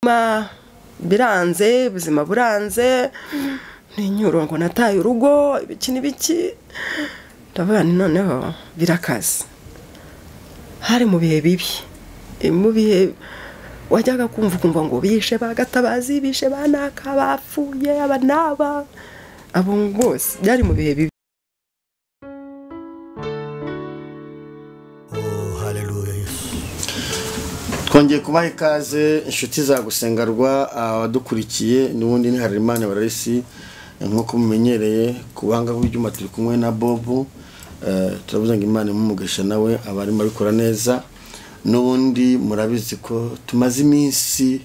Nyuma biranze, ubuzima buranze, n'inyuro ngo nataye urugo, ibiki n'ibiki. Ndavuga nti noneho birakaze. Hari mu bihe bibi, mu bihe wajyaga kumva ukumva ngo bishe bagatabazi, bishe banaka, bapfuye aba n'aba, abo bose byari mu bihe bibi. Twongeye kubaha ikaze inshuti za gusengarwa abadukurikiye, n'ubundi ni Harerimana Bararisi nk'uko mumenyereye ku buhanga bw'ibyuma turi kumwe na Bob. Turavuze ngo Imana imumugisha nawe abarimo abikora neza. N'ubundi murabizi ko tumaze iminsi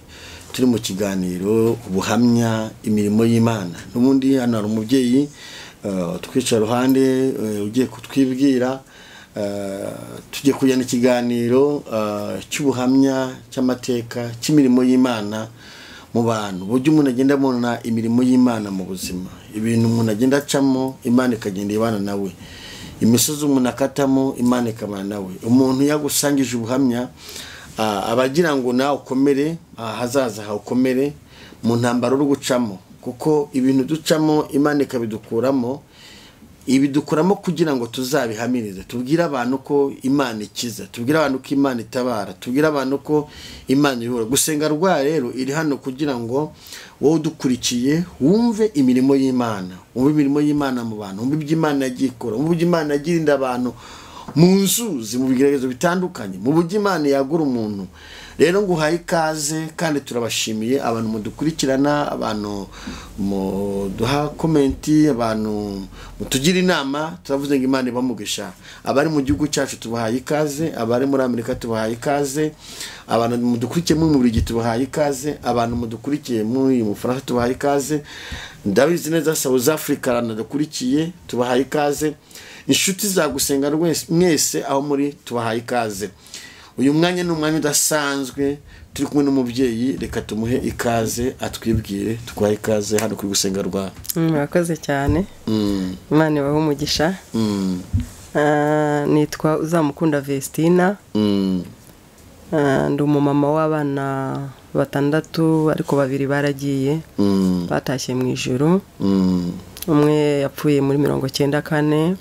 turi mu kiganiro ubuhamya imirimo y'Imana. N'ubundi hano hari umubyeyi twicara iruhande ugiye kutwibwira. Tugiye kujyana ikiganiro cy'ubuhamya cy'amateka cy'imirimo y'Imana mu bantu, uburyo umuntu agenda abona imirimo y'Imana mu buzima, ibintu umuntu agenda acamo Imana ikagenda ibana nawe, imisozi umuntu akatamo Imana ikabana nawe. Umuntu yagusangije ubuhamya abagira ngo nawe ukomere, ahazaza haukomere mu ntambaro uri gucamo, kuko ibintu ducamo Imana ikabidukuramo, ibidukuramo kugira ngo tuzabihamirize, tubwire abantu ko Imana ikiza, tubwire abantu ko Imana itabara, tubwire abantu ko Imana ihura. Gusenga rwa rero iri hano kugira ngo wowe udukurikiye wumve imirimo y'Imana, wumve imirimo y'Imana mu bantu, wumve ibyo Imana yagiye ikora, wumve ibyo Imana yagiye irinda abantu mu nzuzi, mu bigeragezo bitandukanye, mu buryo Imana yagura umuntu. Rero nguhaye ikaze kandi turabashimiye abantu mudukurikirana, abantu muduha komenti, abantu mutugira inama. Turavuze ngo Imana ibamugisha. Abari mu gihugu cyacu tubahaye ikaze, abari muri Amerika tubahaye ikaze, abantu mudukurikiye muri Bubiligi tubahaye ikaze, abantu mudukurikiye muri Bufaransa tubahaye ikaze, ndabizi neza South Africa ranadukurikiye tubahaye ikaze, inshuti za gusenga mwese aho muri tubahaye ikaze. Uyu mwanya ni umwanya udasanzwe turi kumwe n'umubyeyi, reka tumuhe ikaze atwibwire. Tukuhaye ikaze hano kuri gusenga rwa. Murakoze cyane. Imana ibahe umugisha. Nitwa Uzamukunda Vestina. Ndi umumama w'abana batandatu, ariko babiri baragiye, batashye mu ijuru. Umwe yapfuye muri 94,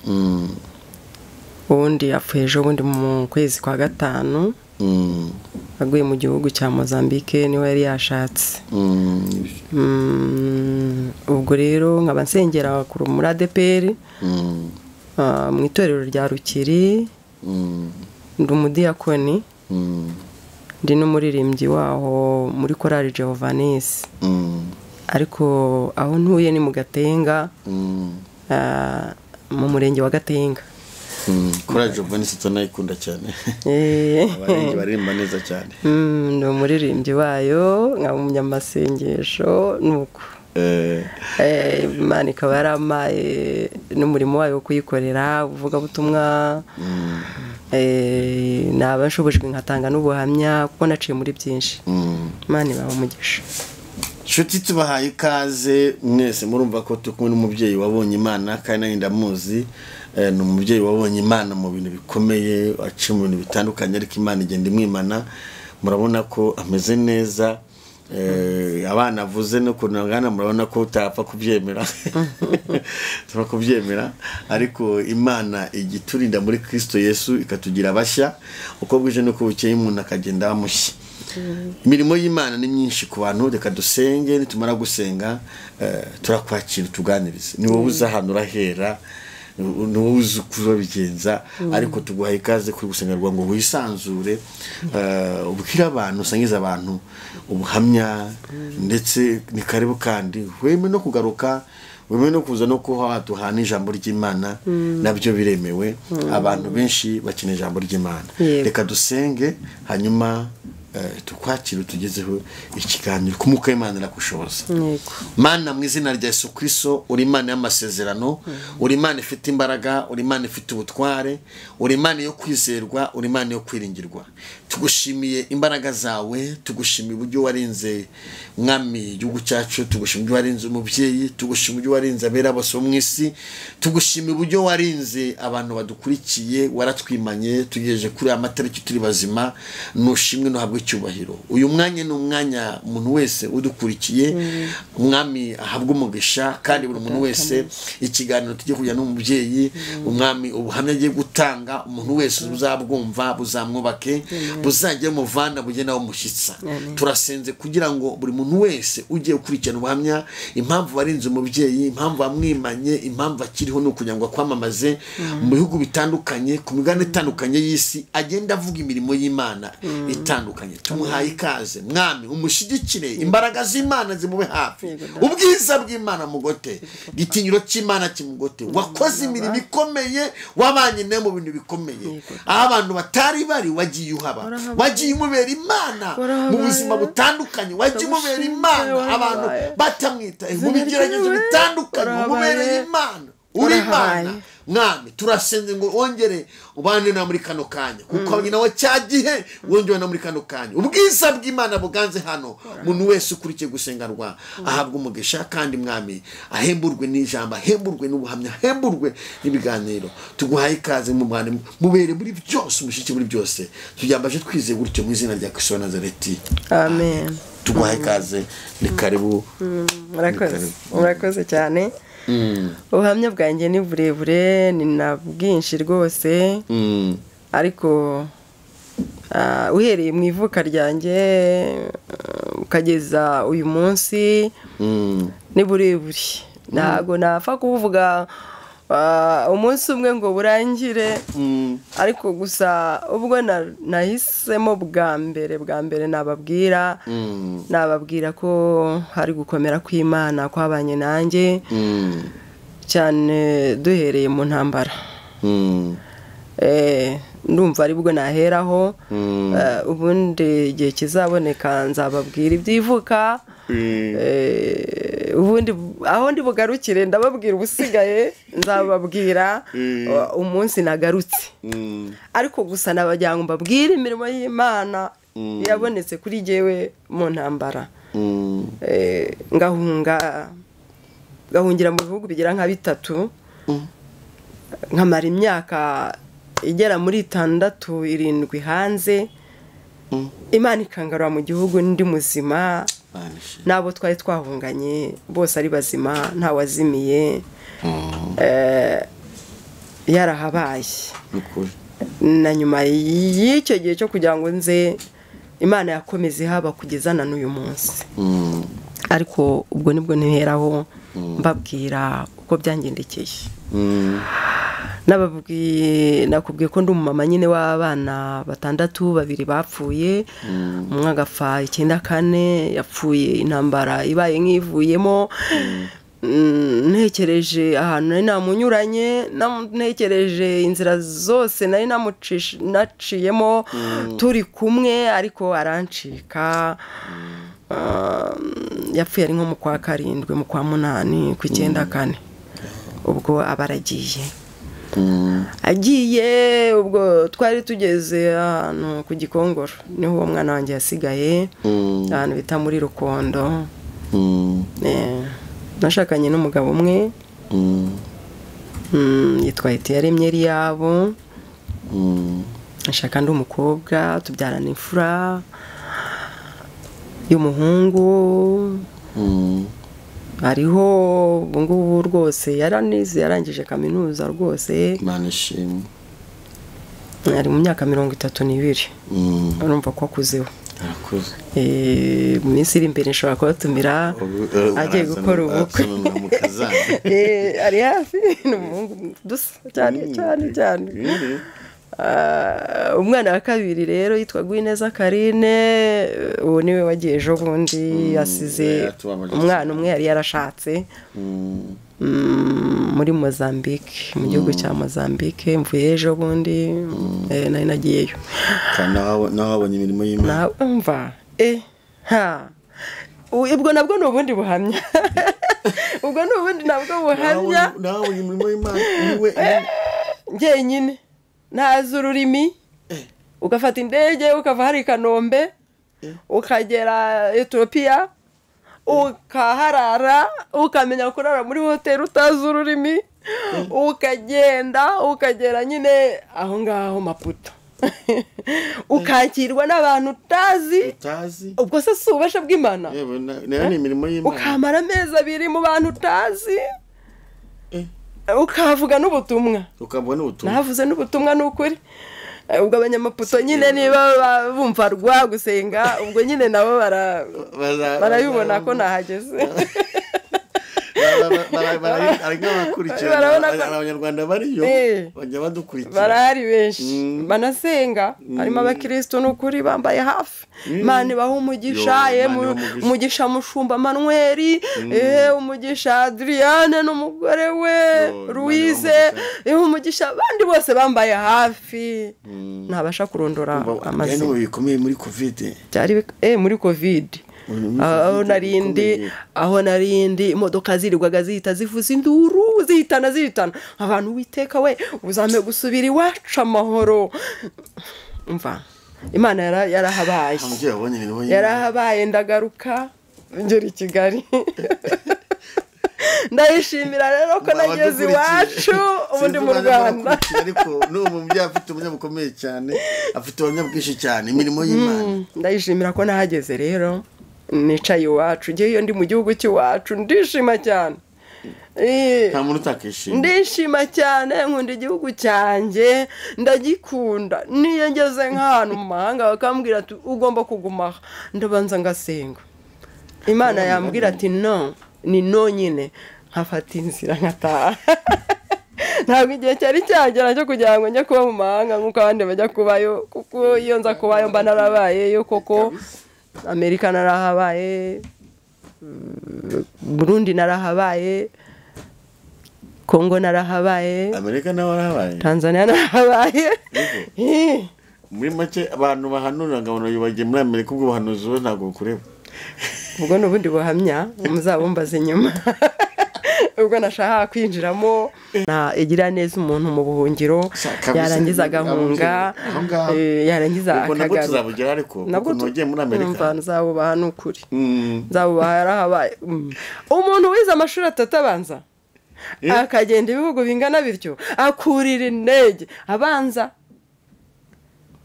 uwundi yapfuye ejo bundi mu kwezi kwa 5, aguye mu gihugu cya Mozambique, niho yari yashatse. Ubwo rero nkaba nsengera muri ADPR, mu itorero rya Rukiri. Ndi umudiyakoni, ndi n'umuririmbyi waho muri korali Jehovanisi. Ariko aho ntuye ni mu Gatenga, mu murenge wa Gatenga. Korali Jehovanisi tunayikunda cyane. Abaririmbyi baririmba neza cyane. Ndi umuririmbyi wayo, nkaba umunyamasengesho nuko. Imana ikaba yarampaye n'umurimo wayo wo kuyikorera ubuvugabutumwa. Naba nshobojwe nkatanga n'ubuhamya kuko naciye muri byinshi. Imana ibahe umugisha. Nshuti tubahaye ikaze mwese, murumva ko turi kumwe n'umubyeyi wabonye Imana kandi nanjye ndamuzi. Ni umubyeyi wabonye Imana mu bintu bikomeye, aciye mu bintu bitandukanye, ariko Imana igenda imwimana. Murabona ko ameze neza. Abana avuze no kunangana, murabona ko utapfa kubyemera. Tupfa kubyemera, ariko Imana igiturinda muri Kristo Yesu ikatugira bashya, uko bwije nuko bukeye umuntu akagenda amushya. Imirimo y'Imana ni myinshi ku bantu. Reka dusenge, nitumara gusenga turakwakira tuganirize. Ni wowe uza hano urahera, ni wowe uzi uko uzabigenza, ariko tuguhaye ikaze kuri gusenga rwa ngo wisanzure, ubwire abantu, usangize abantu ubuhamya, ndetse ni karibu kandi weme no kugaruka, weme no kuza no kuha waduhana ijambo ry'Imana, nabyo biremewe. Abantu benshi bakeneye ijambo ry'Imana. Reka dusenge hanyuma tukwakira tugezeho ikiganiro ku mwuka w'Imana irakushoboza. Mana mu izina rya Yesu Kristo, uri Imana y'amasezerano, uri Imana ifite imbaraga, uri Imana ifite ubutware, uri Imana yo kwizerwa, uri Imana yo kwiringirwa. Tugushimiye imbaraga zawe, tugushimiye uburyo warinze mwami igihugu cyacu, tugushimiye uburyo warinze umubyeyi, tugushimiye uburyo warinze abera bose bo mu isi, tugushimiye uburyo warinze abantu badukurikiye, waratwimanye tugejeje kuri aya matariki turi bazima. Nushimwe no habwe icyubahiro. Uyu mwanya ni umwanya umuntu wese udukurikiye, umwami ahabwa umugisha, kandi buri muntu wese ikiganiro tujye kujya n'umubyeyi, umwami ubuhamya agiye gutanga, umuntu wese uzabwumva buzamwubake, buzajye muvana bujye nawe mushyitsa. Turasenze kugira ngo buri muntu wese ugiye gukurikirana ubuhamya, impamvu barinze umubyeyi, impamvu bamwimanye, impamvu akiriho, ni ukugira ngo akwamamaze mu bihugu bitandukanye, ku migabane itandukanye y'isi, agenda avuga imirimo y'Imana itandukanye. Tumuhaye ikaze mwami, umushyigikire, imbaraga z'Imana zimube hafi, ubwiza bw'Imana mugote, igitinyiro cy'Imana kimugote. Wakoze imirimo ikomeye, wabanye nawe mu bintu bikomeye, aho abantu batari bari wagiye uhaba, wagiye umubera Imana mu buzima butandukanye, wagiye umubera Imana abantu batamwitaye, mu bigeragezo bitandukanye umubereye Imana, uri Imana. Mwami turasenze ngo wongere ubane na muri kano kanya, kuko nyina wa cyagihe wongere na muri kano kanya, ubwiza bw'Imana buganze hano. Umuntu wese ukurikiye gusengarwa ahabwa umugisha, kandi mwami ahemburwe n'ijambo, ahemburwe n'ubuhamya, ahemburwe n'ibiganiro. Tuguhaye ikaze mu mwana, mubere muri byose, umushiki muri byose. Tubyambaje twizeye gutyo mu izina rya Kristo wa Nazareti, amen. Tuguhaye ikaze, ni karibu. Murakoze, murakoze cyane. Ubuhamya bwanjye ni burebure, ni na bwinshi rwose, ariko uhereye mu ivuka ryanjye ukageza uyu munsi ni burebure, ntabwo napfa kuvuga umunsi umwe ngo burangire, ariko gusa ubwo nahisemo bwa mbere nababwira ko hari gukomera kw'Imana kwabanye nanjye cyane, duhereye mu ntambara. Ndumva ari bwo naheraho, ubundi igihe kizaboneka nzababwira ibyivuka, ubundi aho ndi bugarukire ndababwira ubusigaye, nzababwira umunsi nagarutse. Ariko gusa nabagira ngo mbabwire imirimo y'Imana yabonetse kuri jyewe mu ntambara. Ngahungira mu bihugu bigera nka bitatu, nkamara imyaka igera muri 6 7 hanze, Imana ikangarura mu gihugu ndi muzima, nabo twari twahunganye bose ari bazima, nta wazimiye, yarahabaye. Na nyuma y'icyo gihe cyo kugira ngo nze, Imana yakomeze haba kugeza na n'uyu munsi. Ariko ubwo nibwo ntiheraho mbabwira uko byangendekeye. Nababwiye, nakubwiye ko ndi umumama nyine w'abana 6, 2 bapfuye, umwe agapfa 94, yapfuye intambara ibaye nk'ivuyemo. Ntekereje ahantu nari namunyuranye, ntekereje inzira zose nari naciyemo turi kumwe, ariko arancika. Yapfuye ari nko mu kwa 7, mu kwa 8, ku 94, ubwo abaragiye agiye. Ubwo twari tugeze ahantu ku Gikongoro, niho uwo mwana wanjye yasigaye, ahantu bita muri Rukondo. Nashakanye n'umugabo umwe yitwa Etienne Yabo, nashaka ndi umukobwa, tubyarana imfura y'umuhungu. Ariho ubungubu rwose yaranize, yarangije kaminuza rwose, Imana ishimwe, ari mu myaka 32. Urumva ko akuzeho. Mu minsi iri imbere nshobora kubatumira agiye gukora ubukwe. Ari hafi, ni umuhungu dusa cyane cyane cyane. Umwana wa kabiri rero yitwa Gwineza Karine, uwo niwe wagiye ejo bundi, yasize umwana umwe yari yarashatse muri Mozambique, mu gihugu cya Mozambique. Mvuye ejo bundi, nari nagiyeyo. Naho abonye imirimo y'Imana. Umva ha, ubwo nabwo ni ubundi buhamya. Ubwo ni ubundi nabwo buhamya. Naho abonye imirimo y'Imana niwe njyenyine ntazi ururimi, ugafata indege ukava hari Kanombe ukagera Ethiopia, ukaharara, ukamenya kurara muri hoteli utazi ururimi, ukagenda ukagera nyine aho ngaho Maputo. Ukakirwa n'abantu utazi. Ubwo se si ububasha bw'Imana? Yewe, nayo ni imirimo y'Imana. Ukamara amezi 2 mu bantu utazi. Ukavuga n'ubutumwa. Ukavuga n'ubutumwa. Navuze n'ubutumwa n'ukuri. Ubwo abanyamaputo nyine niba bumva rwa gusenga, ubwo nyine nabo barabibona ko nahageze. Abanyarwanda bariyo bajya badukurikira. Barahari benshi banasenga, harimo abakristo n'ukuri bambaye hafi. Imana ibahe umugisha, umugisha Mushumba Manuel, umugisha Adriane n'umugore we Louise, umugisha abandi bose bambaye hafi. Ntabasha kurondora amazina. Bikomeye muri Covid. Byari muri Covid. Aho narindi imodoka zirirwaga zihita zivuza induru, zihitana abantu. Witeka we uzame gusubira iwacu amahoro. Umva Imana yarahabaye. Yarahabaye, ndagaruka ngera i Kigali. Ndayishimira rero ko nageze iwacu ubundi mu Rwanda. Ariko n'ubu mubyeyi afite ubunya bukomeye cyane, afite ubunya bwinshi cyane, imirimo y'Imana. Ndayishimira ko nahageze rero. Nicaye iwacu, ngewe iyo ndi mu gihugu cy'iwacu ndishima cyane. Nta muntu utakishima. Ndishima cyane, nkunda igihugu cyanjye, ndagikunda. Niyo ngeze nk'ahantu mu mahanga bakambwira ati ugomba kuguma aha, ndabanza ngasenga. Imana yambwira ati no, ni no nyine, nkafata inzira nkataha. Ntabwo igihe cyari cyagera cyo kugira ngo njye kuba mu mahanga nk'uko abandi bajya kubayo, kuko iyo nza kubayo mba narabayeyo koko. Amerika narahabaye, Burundi narahabaye, Kongo narahabaye, Amerika narahabaye, Tanzania narahabaye. Muri make abantu bahanura ngo bagiye muri Amerika, ubwo buhanuzi bo ntabwo bukureba. Ubwo n'ubundi buhamya muzabumbaze nyuma. Ubwo nashaka kwinjiramo na igira neza umuntu mu buhungiro, yarangiza agahunga, yarangiza akagaruka. Ariko ntugiye muri Amerika nzabubaha n'ukuri. Nzabubaha yarahabaye. Umuntu wize amashuri 3 abanza akagenda ibihugu bingana bityo, akurira indege abanza.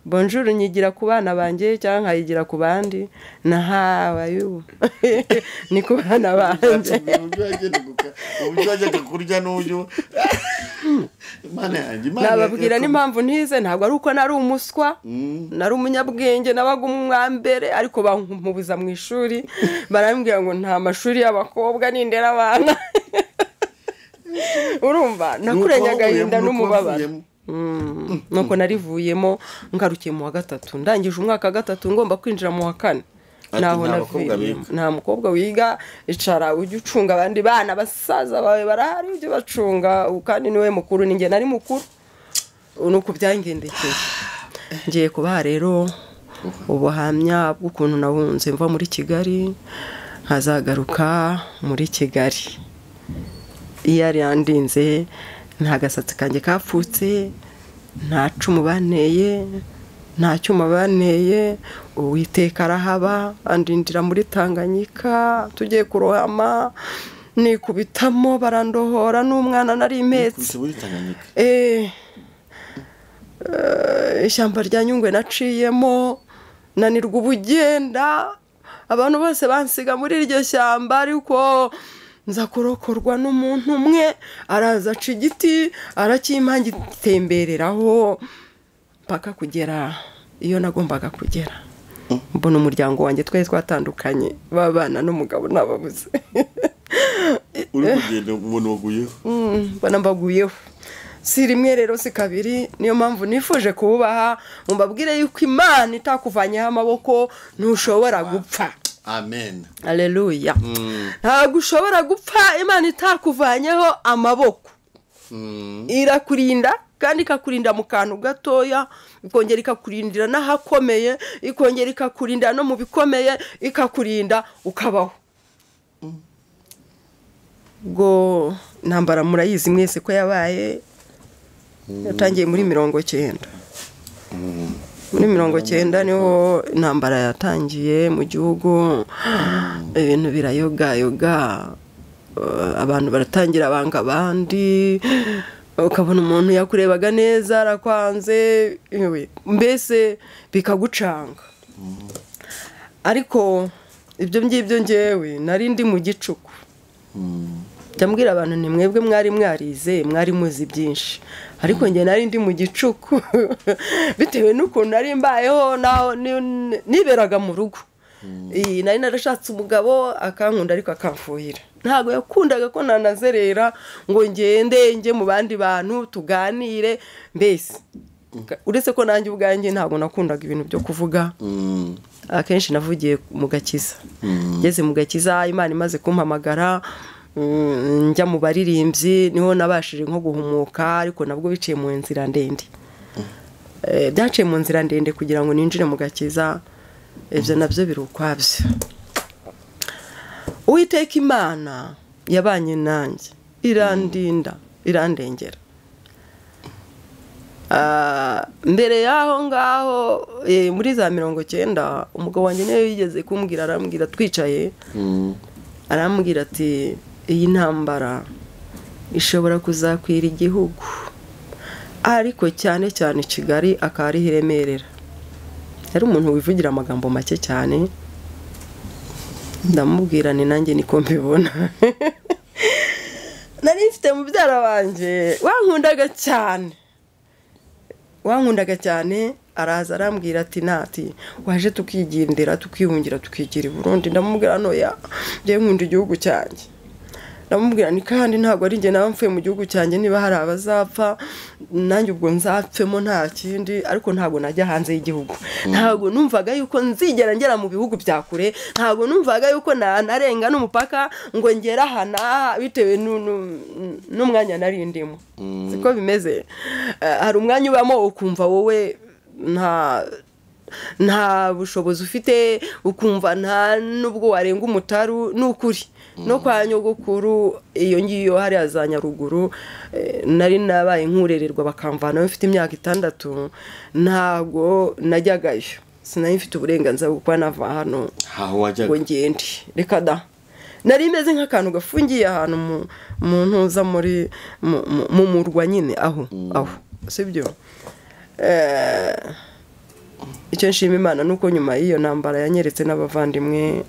Bonjour nyigira ku bana banjye cyangwa nkayigira ku bandi, nahawe ayu ni ku bana banjye. Uburyo wajyaga kurya n'uyu. Nababwira n'impamvu ntize, ntabwo ari uko nari umuswa, nari umunyabwenge, nabaga umwambere, ariko bankubuza mu ishuri, barambwira ngo nta mashuri y'abakobwa nindera abana. Urumva nakurenya agahinda n'umubabaro. Nuko narivuyemo ngarukiye mu wa 3, ndangije umwaka wa 3 ngomba kwinjira mu wa 4. Naho nta mukobwa wiga, icara ujye ucunga abandi bana, basaza bawe barahari ujye bacunga, kandi niwe mukuru, ninjye nari mukuru. Nuko byangendekeye. Ngiye kubaha rero ubuhamya bw'ukuntu nabunze mva muri Kigali nkazagaruka muri Kigali. Iyo yari yandinze, nta gasatsi kanjye kapfutse, nta cumu banteye, nta cyuma banteye. Uwiteka arahaba, andindira muri Tanganyika tugiye kurohama, nikubitamo barandohora n'umwana nari impetse. Ishyamba rya Nyungwe naciyemo, nanirwa ubugenda, abantu bose bansiga muri iryo shyamba, ariko nza kurokorwa n'umuntu umwe, araza aca igiti arakimpanga itembereraho mpaka kugera iyo nagombaga kugera. Mbona umuryango wanjye twari twatandukanye, babana n'umugabo nababuze. Uri kugenda ubona waguyeho? Mbona mbaguyeho. Si rimwe rero si kabiri, niyo mpamvu nifuje kububaha, mbabwire yuko Imana itakuvanyeho amaboko, ntushobora gupfa. Amen. Haleluya. Ntabwo ushobora gupfa Imana itakuvanyeho amaboko. Irakurinda kandi ikakurinda mu kantu gatoya, ikongera ikakurindira n'ahakomeye, ikongera ikakurinda no mu bikomeye, ikakurinda ukabaho. Ubwo ntambara murayizi mwese ko yabaye, yatangiye muri 90. Muri 90 niho intambara yatangiye mu gihugu, ibintu birayogayoga, abantu baratangira banga abandi, Ukabona umuntu yakurebaga neza arakwanze, mbese bikagucanga. Ariko ibyo ngibyo ngewe nari ndi mu gicuku. Ndambwira abantu nti mwebwe mwari mwarize, mwari muzi byinshi, ariko nge nari ndi mu gicuku bitewe n'ukuntu nari mbayeho, niberaga mu rugo. Nari narashatse umugabo akankunda ariko akamfuhira. Ntabwo yakundaga ko nanazerera ngo ngende njye mu bandi bantu tuganire, mbese uretse ko nanjye ubwanjye ntabwo nakundaga ibintu byo kuvuga. Akenshi navugiye mu gakiza. Ngeze mu gakiza Imana imaze kumpamagara, njya mu baririmbyi, niho nabashije nko guhumuka, ariko nabwo biciye mu nzira ndende. Byaciye mu nzira ndende kugira ngo ninjire mu gakiza, ibyo nabyo biri ukwabyo. Uwiteka Imana yabanye nanjye, irandinda, irandengera. Mbere y'aho ngaho muri za 90 umugabo wanjye niwe yigeze kumbwira, arambwira twicaye, arambwira ati iyi ntambara ishobora kuzakwira igihugu, ariko cyane cyane Kigali akaba ariho iremerera. Yari umuntu wivugira amagambo make cyane, ndamubwira ni nanjye niko mbibona. Nari mfite mubyara wanjye wankundaga cyane, wankundaga cyane, araza arambwira ati nati waje tukigendera tukihungira tukigira i Burundi. Ndamubwira noya, njye nkunda igihugu cyanjye. Ndamubwira ni kandi ntabwo ari njye nawe mfuye mu gihugu cyanjye, niba hari abazapfa nanjye ubwo nzapfemo nta kindi, ariko ntabwo najya hanze y'igihugu. Ntabwo numvaga yuko nzigera ngera mu bihugu bya kure, ntabwo numvaga yuko narenga n'umupaka ngo ngera aha n'aha bitewe n'umwanya nari ndimo. Siko bimeze. Hari umwanya ubamo ukumva wowe nta bushobozi ufite, ukumva nta nubwo warenga umutaru n'ukuri. No kwa nyogokuru iyo ngiyo hari za Nyaruguru, nari nabaye nkurererwa bakamvana mfite imyaka 6, ntago najyagayo. Sinari mfite uburenganzira bwo kuba nava hano ngo ngende. Reka da, nari meze nk'akantu gafungiye ahantu mu ntuza muri mu murwa nyine aho aho, sibyo? Icyo nshima Imana nuko nyuma y'iyo ntambara yanyeretse n'abavandimwe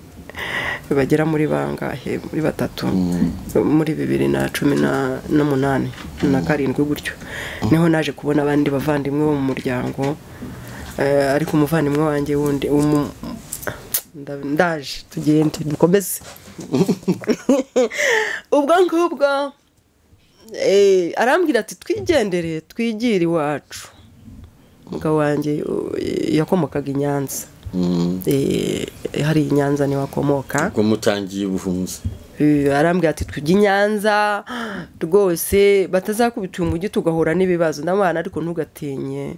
bagera muri bangahe, muri 3, muri 2018 na 7 gutyo, niho naje kubona abandi bavandimwe bo mu muryango. Ariko umuvandimwe wanjye wundi ndaje tugende dukomeze. Ubwo ngubwo arambwira ati twigendere twigire iwacu. Umugabo wanjye yakomokaga i Nyanza. Hari i Nyanza ni wakomoka. Ubwo mutangiye ubuhunzi. Arambwira ati tujye i Nyanza rwose batazakubita umujyi tugahura n'ibibazo. Ndamwana ariko ntugatinye,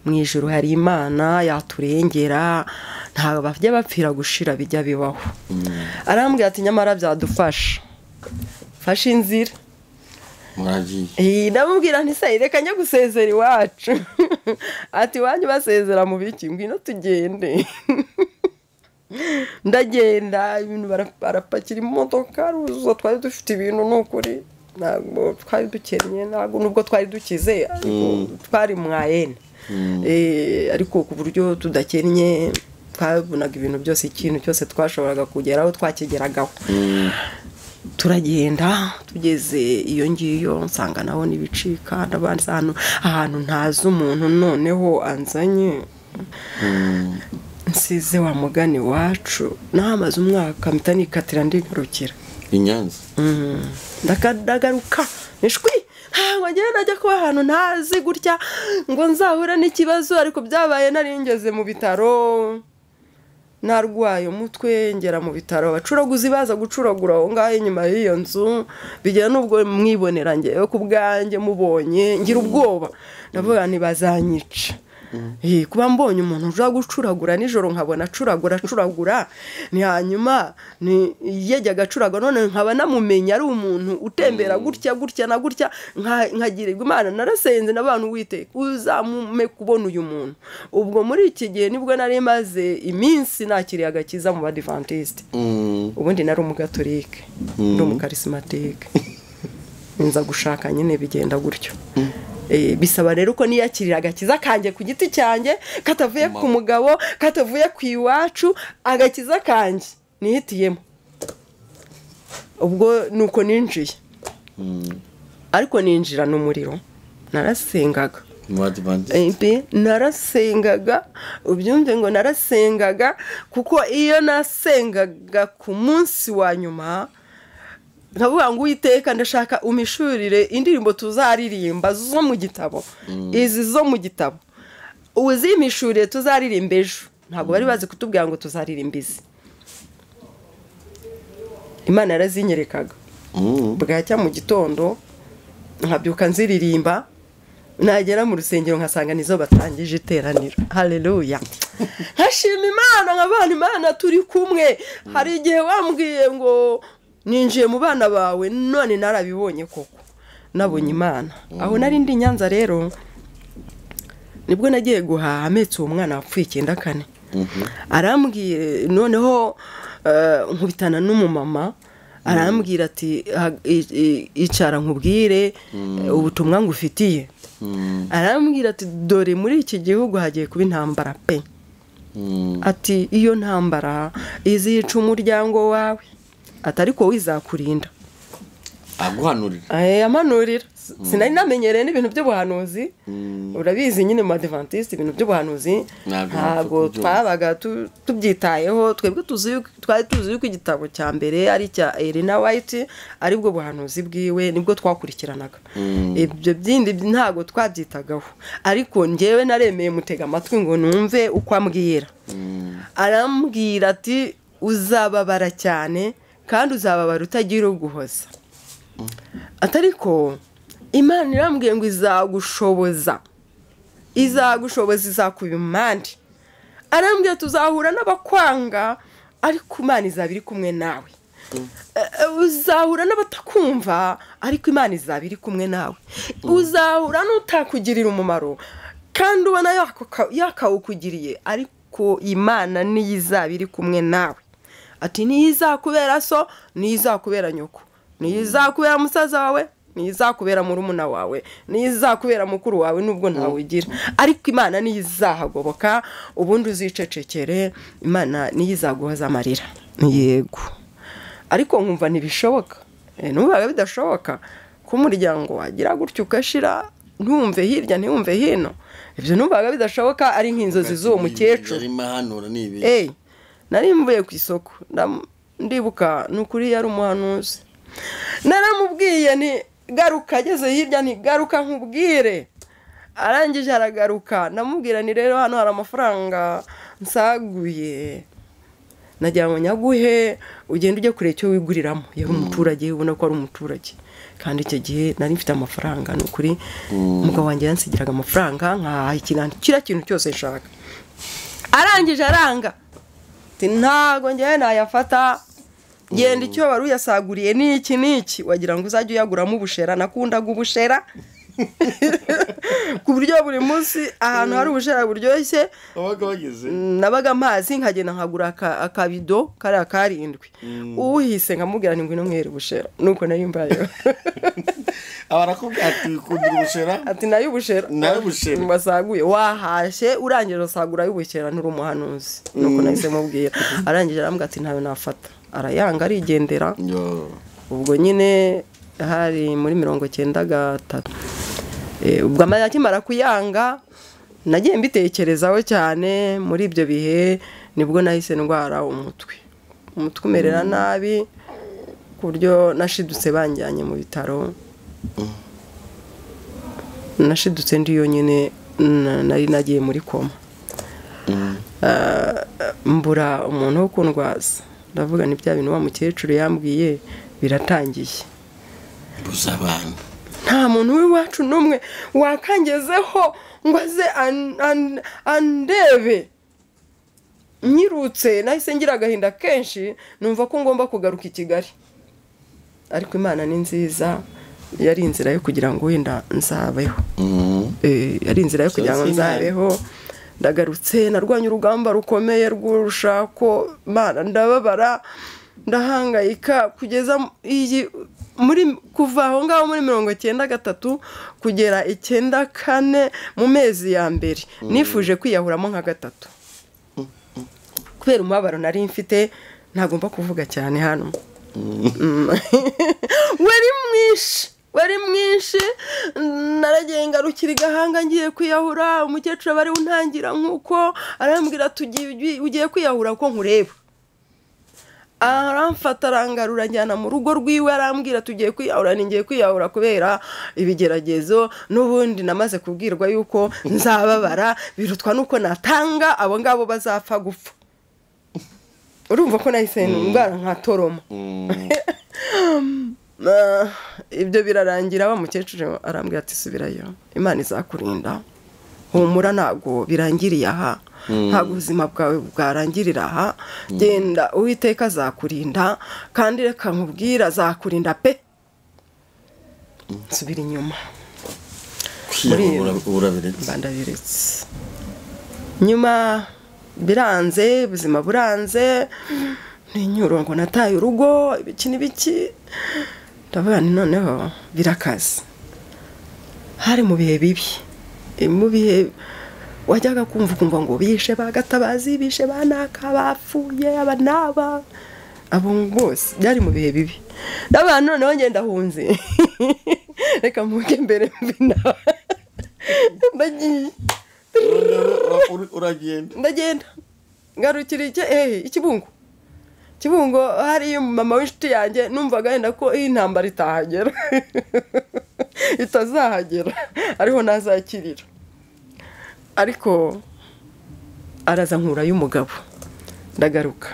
mu ijuru hari Imana yaturengera, ntabwo bajya bapfira gushira bijya bibaho. Arambwira ati nyamara byadufasha, fasha inzira. Ndamubwira nti se reka njye gusezera iwacu. Ati iwanyu basezera mu biki, ngwino tugende. Ndagenda, ibintu barapakira imodoka ruzo, twari dufite ibintu n'ukuri, ntabwo twari dukennye, ntabwo nubwo twari dukize, ariko twari mwayene. Ariko ku buryo tudakennye twabonaga ibintu byose, ikintu cyose twashoboraga kugeraho twakigeragaho. Turagenda tugeze iyo ngiyo nsanga naho nibicika, ndabandi ahantu ntazi umuntu, noneho anzanye nsize wa mugani wacu. Nahamaze umwaka mpita nikatira ndigarukira i Nyanza. Ndagaruka nishwi, ntabwo ngiye najya kuba ahantu ntazi gutya ngo nzahura n'ikibazo, ariko byabaye nari ngeze mu bitaro narwaye umutwe, ngera mu bitaro abacuraguzi baza gucuragura aho ngaho inyuma y'iyo nzu, bigera nubwo mwibonera ngewe ku bwanjye mubonye ngira ubwoba, ndavuga nti bazanyica. Kuba mbonye umuntu uja gucuragura nijoro nkabona acuragura acuragura, ni hanyuma ni yajyaga acuragura none nkaba namumenya ari umuntu utembera gutya gutya na gutya, nkagirirwa Imana. Narasenze n'abantu Uwiteka uzamume kubona uyu muntu. Ubwo muri iki gihe nibwo nari maze iminsi nakiriye agakiza mu Badventiste. Ubundi nari umugatolike, ndi umukarismatike. Nza gushaka nyine bigenda gutyo. Bisaba rero ko niyakirira agakiza kanjye ku giti cyanjye, katavuye ku mugabo, katavuye ku iwacu, agakiza kanjye nihitiyemo. Ubwo nuko ninjiye. Ariko ninjira n'umuriro, narasengaga. Narasengaga, ubyumve ngo narasengaga, kuko iyo nasengaga ku munsi wa nyuma nkavuga ngo Uwiteka ndashaka umishurire indirimbo tuzaririmba zo mu gitabo, izi zo mu gitabo uzimishurire tuzaririmba ejo. Ntabwo bari bazi kutubwira ngo tuzaririmba izi. Imana yarazinyerekaga. Bwacya mu gitondo nkabyuka nziririmba, nagera mu rusengero nkasanga nizo batangije iteraniro. Haleluya. Nkashima Imana, nkabana Imana turi kumwe. Hari igihe wambwiye ngo ninjiye mu bana bawe, none narabibonye koko, nabonye Imana. Aho nari ndi Nyanza rero nibwo nagiye guhaha ametse uwo mwana wapfuye 94. Arambwiye noneho nkubitana n'umumama, arambwira ati icara nkubwire ubutumwa ngufitiye. Arambwira ati dore muri iki gihugu hagiye kuba intambara pe. Ati iyo ntambara izica umuryango wawe, ati ariko wizakurinda. Aguhanurira? Amanurira. Sinari namenyereye n'ibintu by'ubuhanuzi. Urabizi nyine mu Adventiste ibintu by'ubuhanuzi ntabwo twabaga tubyitayeho. Twebwe twari tuzi yuko igitabo cya mbere ari cya Elena White, aribwo buhanuzi bwiwe nibwo twakurikiranaga. Ibyo byindi ntabwo twabyitagaho. Ariko njyewe naremeye mutega amatwi ngo numve uko ambwira. Arambwira ati uzababara cyane kandi uzababara utagira uguhoza. Atariko Imana irambwiye ngo izagushoboza, izagushoboza, izakuba impande. Arambwiye tuzahura n'abakwanga, ariko Imana izaba iri kumwe nawe. Uzahura n'abatakumva, ariko Imana izaba iri kumwe nawe. Uzahura n'utakugirira umumaro kandi ubona yakawukugiriye, ariko Imana niyo izaba iri kumwe nawe. Ati niyo izakubera so, niyo izakubera nyoko, niyo izakubera musaza wawe, niyo izakubera murumuna wawe, niyo izakubera mukuru wawe nubwo ntawe ugira, ariko Imana niyo izahagoboka, ubundi uzicecekere, Imana niyo izaguhoza amarira. Yego. Ariko nkumva ntibishoboka. Numvaga bidashoboka ko umuryango wagira gutyo ukashira, ntumve hirya ntiwumve hino. Ibyo numvaga bidashoboka, ari nk'inzozi z'uwo mukecuru. Nari mvuye ku isoko, ndibuka nukuri yari umuhanuzi. Naramubwiye nti garuka, ageze hirya nti garuka nkubwire. Arangije aragaruka, namubwira ni rero hano hari amafaranga nsaguye, nagira ngo nyaguhe ugende ujye kure icyo wiguriramo. Yari umuturage, ubona ko ari umuturage. Kandi icyo gihe nari mfite amafaranga, nukuri umugabo wanjye yansigiraga amafaranga nkahaha ikintu kira kintu cyose nshaka. Arangije aranga ati ntago njyewe nayafata, genda icyo wari uyasaguriye niki niki, wagira ngo uzajye uyaguramo ubushera. Nakundaga ubushera ku buryo buri munsi ahantu hari ubushera buryoshye nabaga amazi nkagenda nkagura akabido kariya karindwi, uhise nkamubwira ngo ngwino nywere ubushera. Nuko nari mbayeho. Abarakubwira ati kundira ubushera, ati nayo ubushera, nayo ubushera wasaguye wahashye, urangije usagura y'ubushera nturi umuhanuzi. Nuko nahise mubwira. Arangije arambwira ati ntayo nafata, arayanga arigendera. Ubwo nyine hari muri 93. Ubwo akimara kuyanga nagiye mbitekerezaho cyane. Muri ibyo bihe nibwo nahise ndwara umutwe, umutwe umerera nabi ku buryo nashidutse banjyanye mu bitaro. Nashidutse ndi yonyine, nari nagiye muri koma. Mbura umuntu wo kundwaza, ndavuga ni bya bintu wa mukecuru yambwiye biratangiye. Mbuza abantu, nta muntu w'iwacu n'umwe wakangezeho ngo aze andebe. Nyirutse nahise ngira agahinda kenshi, numva ko ngomba kugaruka i Kigali. Ariko Imana ni nziza, yari inzira yo kugira ngo wenda nzabeho. Yari inzira yo kugira ngo nzabeho. Ndagarutse, narwanye urugamba rukomeye rw'urushako, Mana ndababara, ndahangayika kugeza iyi Muri kuva aho ngaho muri 93 kugera 94 mu mezi ya mbere nifuje kwiyahuramo nka gatatu kubera umubabaro nari mfite, ntagomba kuvuga cyane hano. Wari mwinshi, wari mwinshi. Naragiye ngarukira igahanga ngiye kwiyahura, umukecuru bari untangira nkuko arambwira ugiye kwiyahura ko nkureba. Aramfata arangarura njyana mu rugo rwiwe, arambwira tugiye kwiyahura, ningiye kwiyahura kubera ibigeragezo n'ubundi namaze kubwirwa yuko nzababara birutwa nuko natanga abo ngabo bazapfa gupfa. Urumva ko nahise ndwara nka toroma. Ibyo birarangira, wa mukecuru arambwira ati subirayo, Imana izakurinda, humura ntabwo birangiriye aha, ntabwo ubuzima bwawe bwarangirira aha, genda Uwiteka azakurinda, kandi reka nkubwira azakurinda pe. Nsubira inyuma. Ndabiretse. Nyuma biranze, ubuzima buranze, n'inyuro ngo nataye urugo, ibiki n'ibiki. Ndavuga nti noneho birakaze. Hari mu bihe bibi, mu bihe wajyaga kumva ukumva ngo bishe bagatabazi, bishe banaka, bapfuye aba n'aba, abo bose byari mu bihe bibi. Ndavuga noneho ngenda hunze, reka mvuge mbere mbina ndagiye. Uragenda? Ndagenda ngarukira Ikibungo. Kibungo hari mama w'inshuti yanjye, numvaga yenda ko iyi ntambara itahagera itazahagera, ariho nazakirira. Ariko araza nkura y'umugabo, ndagaruka.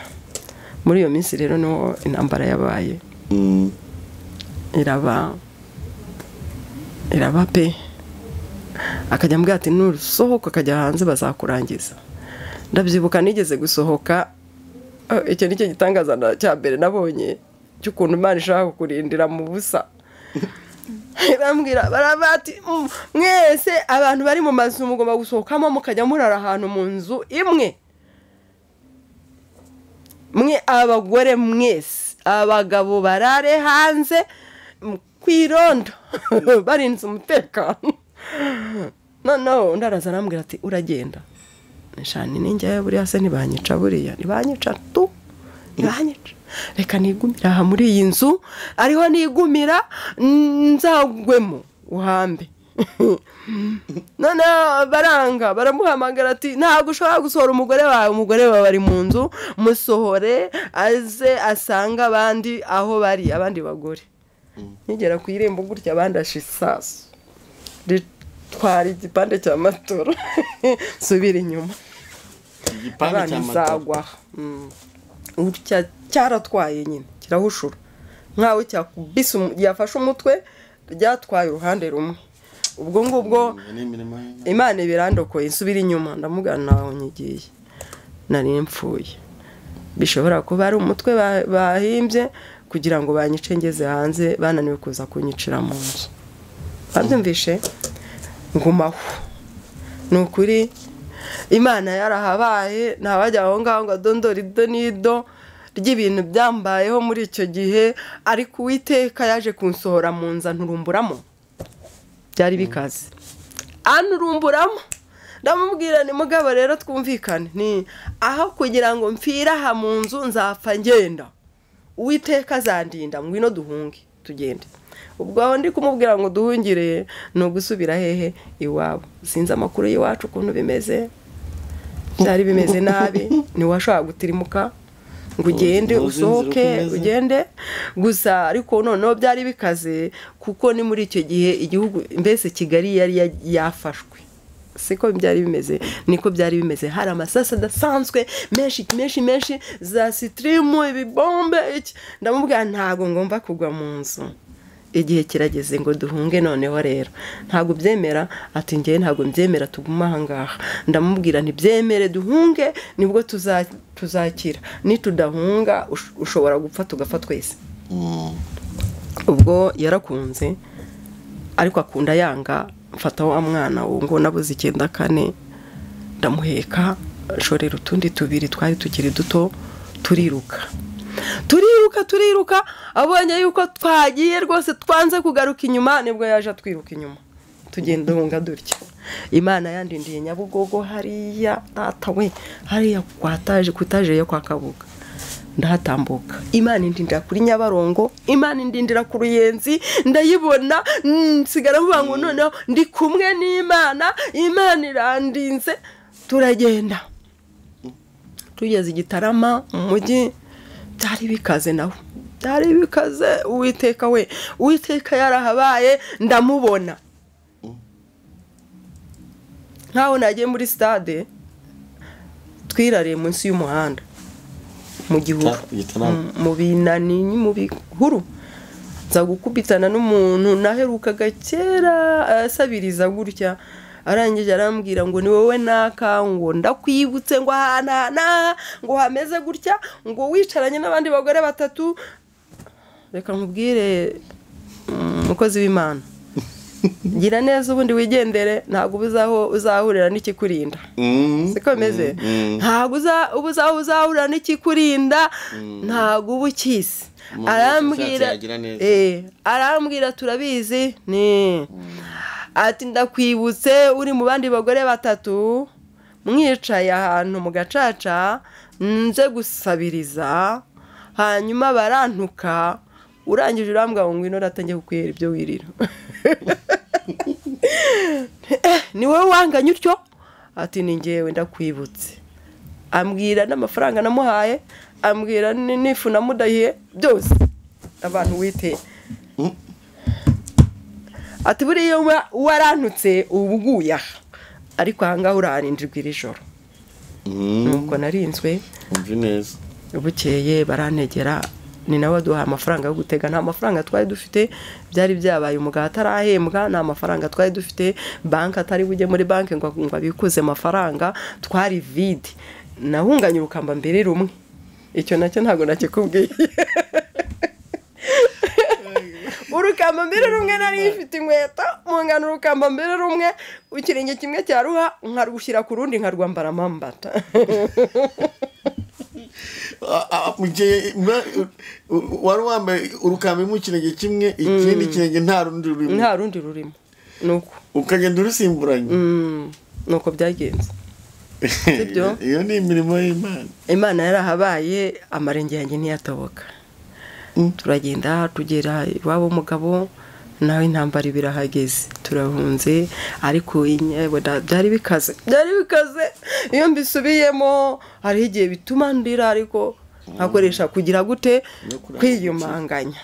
Muri iyo minsi rero niho intambara yabaye, iraba pe. Akajya ambwira ati nusohoka akajya hanze bazakurangiza. Ndabyibuka nigeze gusohoka, icyo nicyo gitangaza cya mbere nabonye cy'ukuntu Imana ishaka kukurindira mu busa. Irambwira barabati mwese abantu bari mu mazu mugomba gusohokamo mukajya murara ahantu mu nzu imwe, mwe abagore mwese, abagabo barare hanze kwirondo barinze umutekano. Noneho undi araza arambwira ati uragenda. Nshani ninjye buriya se ntibanyica, buriya ntibanyica tu, ntibanyica, reka nigumira aha muri iyi nzu, ariho nigumira nzagwemo uhambe. Noneho baranga baramuhamagara ati ntabwo ushobora gusohora umugore wawe, umugore wawe ari mu nzu, musohore aze asanga abandi aho bari, abandi bagore. Nkigera ku irembo gutya abandi ashisasu ritwara igipande cya matora, subira inyuma. Igipande cya matora utya cyaratwaye nyine kirahushura, nkawe cyakubise yafashe umutwe, ryatwaye uruhande rumwe. Ubwo ngubwo Imana ibirandokoye, nsubira inyuma ndamugana naho nyigiye, nari mpfuye. Bishobora kuba ari umutwe bahimbye kugira ngo banyice ngeze hanze, bananiwe kuza kunyicira mu nzu. Babyumvishe ngumaho. Ni ukuri Imana yarahabaye, ntabajya aho ngaho ngo adondore ido n'ido ry'ibintu byambayeho muri icyo gihe, ariko Uwiteka yaje kunsohora mu nzu anturumburamo. Byari bikaze, anturumburamo. Ndamubwira ni mugabo rero twumvikane, ni aho kugira ngo mpfire aha mu nzu nzapfa ngenda, Uwiteka azandinda, ngwino duhunge tugende. Ubwo aho ndi kumubwira ngo duhungire ni ugusubira hehe iwabo. Sinzi amakuru y'iwacu ukuntu bimeze, byari bimeze nabi, ntiwashobora gutirimuka ngo ugende usohoke ugende gusa. Ariko noneho byari bikaze kuko ni muri icyo gihe igihugu mbese Kigali yari yafashwe, siko byari bimeze, niko byari bimeze. Hari amasasu adasanzwe menshi menshi menshi, za sitrimu, ibibombe. Ndamubwira ntago ngomba kugwa mu nzu, igihe kirageze ngo duhunge. Noneho rero ntago byemera, ati ngewe ntago mbyemera, tuguma aha ngaha. Ndamubwira ntibyemere duhunge, nibwo tuzakira, nitudahunga ushobora gupfa tugapfa twese. Ubwo yarakunze, ariko akunda yanga. Mfata wa mwana ngo nabuze 94, ndamuheka, nshorera utundi tubiri twari tukiri duto, turiruka. Turiruka turiruka, abonye yuko twagiye rwose twanze kugaruka inyuma, nibwo yaje atwiruka inyuma, tugenda hunga dutya. Imana yandindiye Nyabugogo hariya, data we, hariya kwataje kutaje yo kwa Kabuga, ndahatambuka. Imana indindira kuri Nyabarongo, Imana indindira ku Ruyenzi, ndayibona, nsigara mvuga ngo noneho ndi kumwe n'Imana, Imana irandinze. Turagenda tugeze Igitarama mu mujyi, byari bikaze naho, byari bikaze. Uwiteka we, Uwiteka yarahabaye, ndamubona. Nkaho nagiye muri stade, twirariye munsi y'umuhanda mu gihuru, mu binani, mu bihuru, nza gukubitana n'umuntu naherukaga kera asabiriza gutya. Arangije arambwira ngo ni wowe naka, ngo ndakwibutse, ngo ahantu ngo hameze gutya, ngo wicaranye n'abandi bagore batatu. Reka nkubwire umukozi w'Imana, gira neza ubundi wigendere, ntabwo ubuzaho uzahurira n'ikikurinda. Siko bimeze, ntabwo ubuzaho uzahurira n'ikikurinda, ntabwo uba ukisi. Arambwira arambwira turabizi ni ati ndakwibutse uri mu bandi bagore batatu mwicaye ahantu mu gacaca, nze gusabiriza, hanyuma barantuka, urangije urambwira ngo ngwino ratangiye kukwihera ibyo wirira. Ni wowe wanganye utyo? Ati ni ngewe ndakwibutse. Ambwira n'amafaranga namuhaye, ambwira n'ifu namudahiye, byose abantu witeye. Ati buriya warantutse ubuguye aha, ariko aha ngaha uraharindirwa iri joro. Nuko narinzwe bukeye barantegera, ni nawe waduhaye amafaranga yo gutega. Nta mafaranga twari dufite, byari byabaye umugabo atarahembwa, nta mafaranga twari dufite, banki atari bujye muri banki ngo abikuze amafaranga, twari vide. Nahunganye urukamba mbere rumwe, icyo nacyo ntabwo nakikubwiye. Urukamba mbere rumwe nari ifite inkweto, mungana urukamba mbere rumwe, ikirenge kimwe cyaruha nkarushyira ku rundi nkarwambara mambata. Wari wambaye urukamba mu kirenge kimwe, ikindi kirenge nta rundi rurimo, nta rundi rurimo, nuko ukagenda urusimburanye. Nuko byagenze. Sibyo? Iyo ni imirimo y'Imana. Imana yarahabaye, amarenge yanjye ntiyatoboka. Turagenda tugera iwabo mugabo, nawe intambara ibirahageze, turahunze, ariko byari bikaze, byari bikaze. Iyo mbisubiyemo hari igihe bituma ndira, ariko nkakoresha kugira gute kwiyumanganya.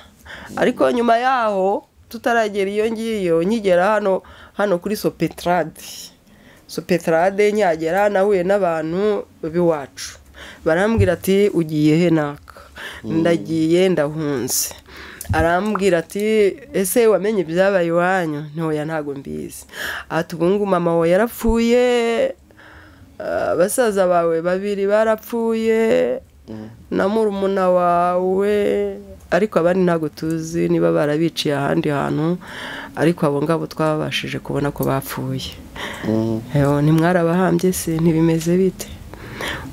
Ariko nyuma yaho tutaragera iyo ngiyo, nkigera hano hano kuri Sopetrade, Sopetrade nyagera nahuye n'abantu b'iwacu, barambwira ati ugiye he naka? Ndagiye ndahunze. Arambwira ati ese wamenye ibyabaye iwanyu? Ntoya ntago mbizi. Ati ubu mama wawe yarapfuye, basaza bawe babiri barapfuye, na murumuna wawe, ariko abandi ntago tuzi niba barabiciye ahandi hantu, ariko abo ngabo twabashije kubona ko bapfuye. Ntimwarabahambye se? Ntibimeze bite?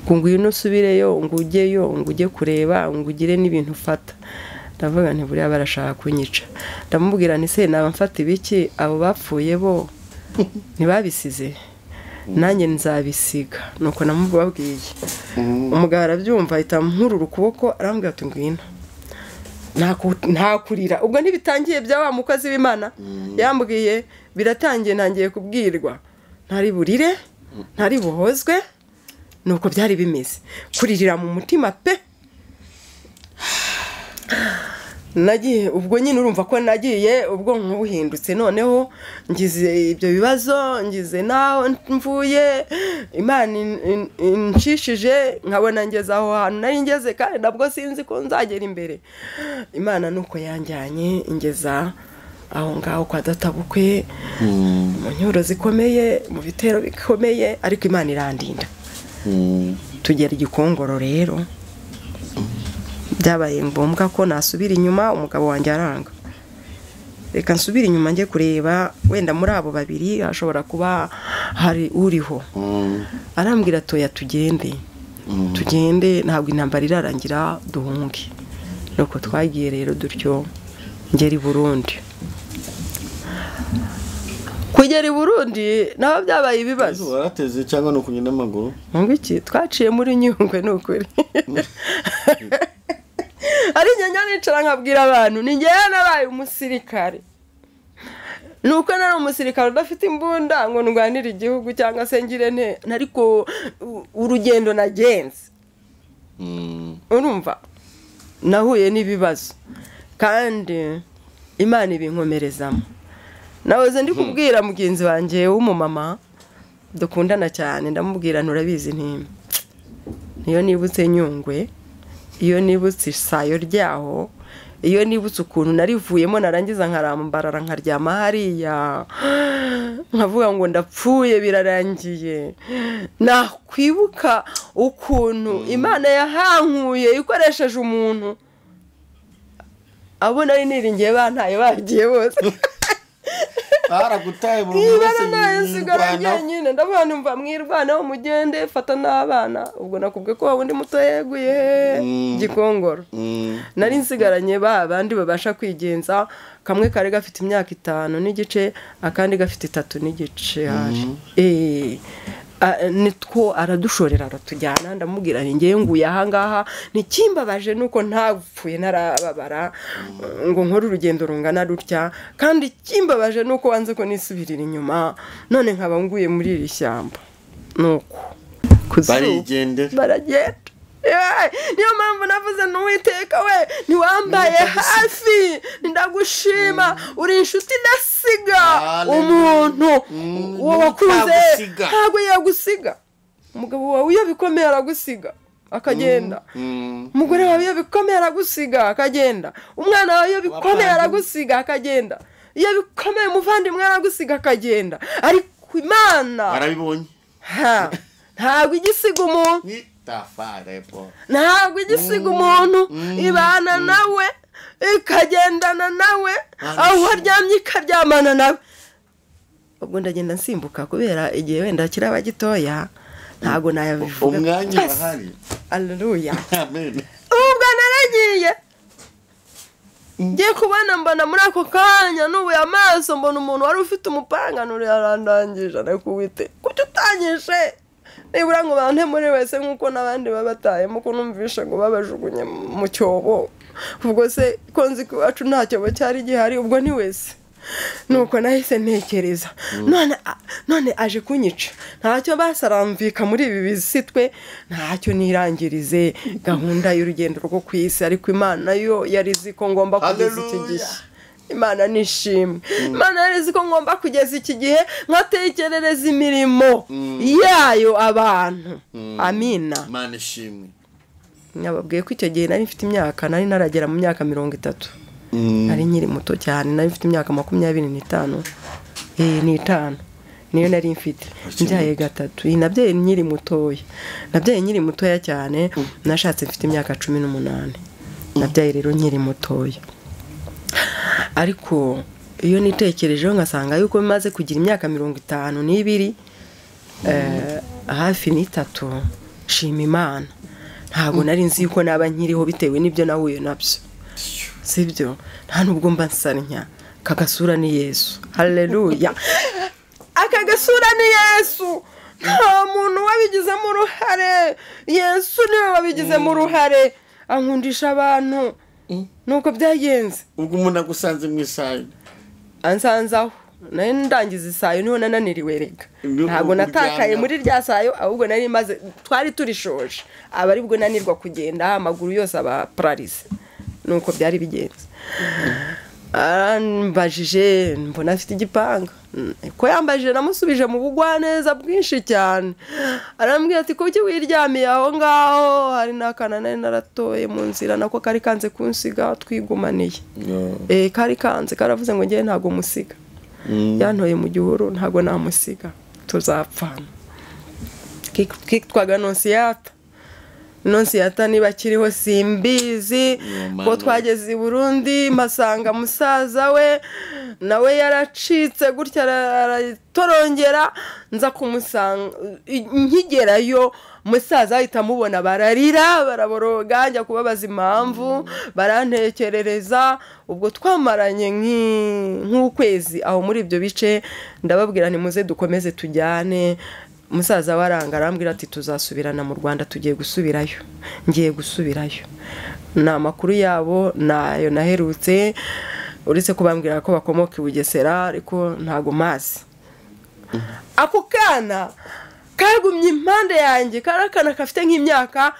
Ngo ngwino usubireyo, ngo ujyeyo, ngo ujye kureba, ngo ugire n'ibintu ufata. Ndavuga nti buriya barashaka kunyica. Ndamubwira nti se naba mfata ibiki? Abo bapfuye bo ntibabisize, nanjye nzabisiga. Nuko namubabwiye. Umugabo arabyumva ahita nkurura ukuboko arambwira ati ngwino. Ntakurira. Ubwo ntibitangiye bya wa mukozi w'Imana yambwiye, biratangiye, ntangiye kubwirwa ntari burire, ntari buhozwe. Nuko byari bimeze, kuririra mu mutima pe. Nagiye ubwo nyine urumva ko nagiye ubwo nkubuhindutse, noneho ngize ibyo bibazo, ngize naho mvuye, Imana inshishije nkabona ngeze aho hantu nari ngeze, kandi nabwo sinzi ko nzagera imbere. Imana nuko yanjyanye ingeza aho ngaho kwa databukwe, mu nyuro zikomeye, mu bitero bikomeye, ariko Imana irandinda. Tugera Igikongoro rero, byabaye ngombwa ko nasubira inyuma, umugabo wanjye aranga. Reka nsubire inyuma njye kureba wenda muri abo babiri hashobora kuba hari uriho. Arambwira toya tugende, tugende, ntabwo intambara irarangira, duhunge. Nuko twagiye rero dutyo ngera i Burundi. Kugera i Burundi naho byabaye ibibazo. Warateze cyangwa no kugenda n'amaguru? Ngo iki twaciye muri Nyungwe nukuri. Ari njye nicara nkabwira abantu ni njyewe nabaye umusirikare. Nuko nari umusirikare udafite imbunda ngo ndwanire igihugu cyangwa se ngire nte, ariko urugendo nagenze. Urumva nahuye n'ibibazo kandi Imana ibinkomerezamo. Nahoze ndi kubwira mugenzi wanjye w'umumama dukundana cyane, ndamubwira nturabizi nti niyo nibutse Nyungwe, iyo nibutse isayo ryaho, iyo nibutse ukuntu narivuyemo narangiza nkarambarara nkaryama hariya nkavuga ngo ndapfuye birarangiye, nakwibuka ukuntu Imana yahankuye ikoresheje umuntu abo nari niringiye bantaye bagiye bose. Baragutaye burundu nsigara njyenyine, ndavuga numva mwirwanaho mugende fata n'abana. Ubwo nakubwe ko wundi muto yeguye Gikongoro, nari nsigaranye ba bandi babasha kwigenza, kamwe kari gafite imyaka 5 n'igice akandi gafite 3 n'igice hari. Nitwo aradushorera aratujyana, ndamubwira nti ngiye nguye aha ngaha, nikimbabaje nuko ntapfuye ntarababara ngo nkore urugendo rungana rutya, kandi ikimbabaje nuko wanze ko nisubirira inyuma none nkaba nguye muri iri shyamba. Nuko barigende baragenda. Niyo mpamvu navuze n'Uwiteka we ntiwambaye hafi, ndagushima uri inshuti idasiga umuntu uwo wakuze ntabwo yagusiga. Umugabo wawe iyo bikomeye aragusiga akagenda, umugore wawe iyo bikomeye aragusiga akagenda, umwana wawe iyo bikomeye aragusiga akagenda, iyo bikomeye umuvandimwe aragusiga akagenda, ariko Imana barabibonye ntabwo igisiga umuntu, ntabwo igisiga umuntu, ibana nawe ikagendana nawe, aho aryamye ikaryamana nawe. Ubwo ndagenda nsimbuka kubera igihe wenda kiraba gitoya ntabwo nayabivuga umwanya bahari. Haleluya, amen. Ubwo naragiye ngiye kubona mbona muri ako kanya nubuye amaso mbona umuntu wari ufite umupanga nuri yarandangije, ariko kuki utanyishe nibura ngo bante muri wese nkuko nabandi babatayemo ko numvisha ngo babajugunye mu cyobo. Ubwo se ko nzi ko iwacu nta cyobo cyari gihari, ubwo ni wese. Nuko nahise ntekereza none aje kunyica, ntacyo basaramvika muri ibi bizitwe, ntacyo nirangirize gahunda y'urugendo rwo ku isi, ariko Imana yo yari izi ko ngomba kugeza iki gihe. Imana nishimwe, Imana yari izi ko ngomba kugeza iki gihe nkatekerereza imirimo yayo abantu. Amina. Imana ishimwe. Nababwiye ko icyo gihe nari mfite imyaka, nari naragera mu myaka 30. Nari nkiri muto cyane, nari mfite imyaka 25. Ni niyo nari mfite. Mbyaye 3. Nabyaye nkiri mutoya. Nabyaye nkiri mutoya cyane, nashatse mfite imyaka 18. Nabyaye rero nkiri mutoya. Ariko iyo nitekerejeho ngasanga yuko maze kugira imyaka 52 hafi 3, shima Imana. Ntabwo nari nzi yuko naba nkiriho bitewe n'ibyo nahuye nabyo. Sibyo, nta nubwo mba nsanya kagasura ni Yesu. Haleluya, akagasura ni Yesu. Nta muntu wabigizemo uruhare, Yesu niwe wabigizemo uruhare, ankundisha abantu. Nuko byagenze. Ubwo umuntu agusanze mu isayo, ansanzaho nari ndangiza isayo niho nananiriwe rega. Ntabwo natakaye muri rya sayo, ahubwo nari maze twari turishoje, aba aribwo nanirwa kugenda, amaguru yose aba paralysé. Nuko byari bigenze. Arambajije mbona afite igipanga, ko yambajije namusubije mu bugwaneza bwinshi cyane. Arambwira ati kuki wiryamiye aho ngaho, hari n'akana nari naratoye mu nzira nako kari kanze kunsiga twigumaniye. Kari kanze karavuze ngo ngiye ntago musiga, yantoye mu gihuru ntago namusiga tuzapfana. Kitwaga Nonsiyata. Nonsiyata niba kiriho simbizi, ko twageze i Burundi masanga musaza we Nawe yaracitse gutya aratorongera, nza kumusanga nkigerayo musaza ahita amubona, bararira baraboroga, njya kubabaza impamvu barantekerereza. Ubwo twamaranye nk'ukwezi aho muri ibyo bice, ndababwira nti muze dukomeze tujyane. Musaza waranga arambwira ati tuzasubirana mu Rwanda, tugiye gusubirayo, ngiye gusubirayo. Ni amakuru yabo nayo naherutse, uretse kubambwira ko bakomoka i Bugesera, ariko ntago mazi. Ako kana kagumye impande yanjye, kari akana gafite nk'imyaka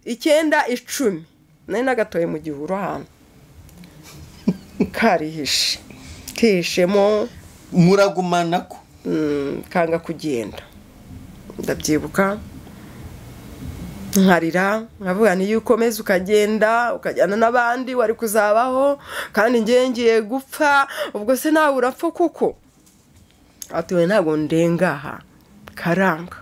9, 10, nari nagatoye mu gihuru ahantu, karihishe kihishemo. Muragumana ko kanga kugenda, ndabyibuka nkarira nkavuga nti iyo ukomeza ukagenda ukajyana n'abandi wari kuzabaho, kandi ngiye ngiye gupfa, ubwo se nawe urapfa kuko. Ati we ntabwo ndengaha karanga.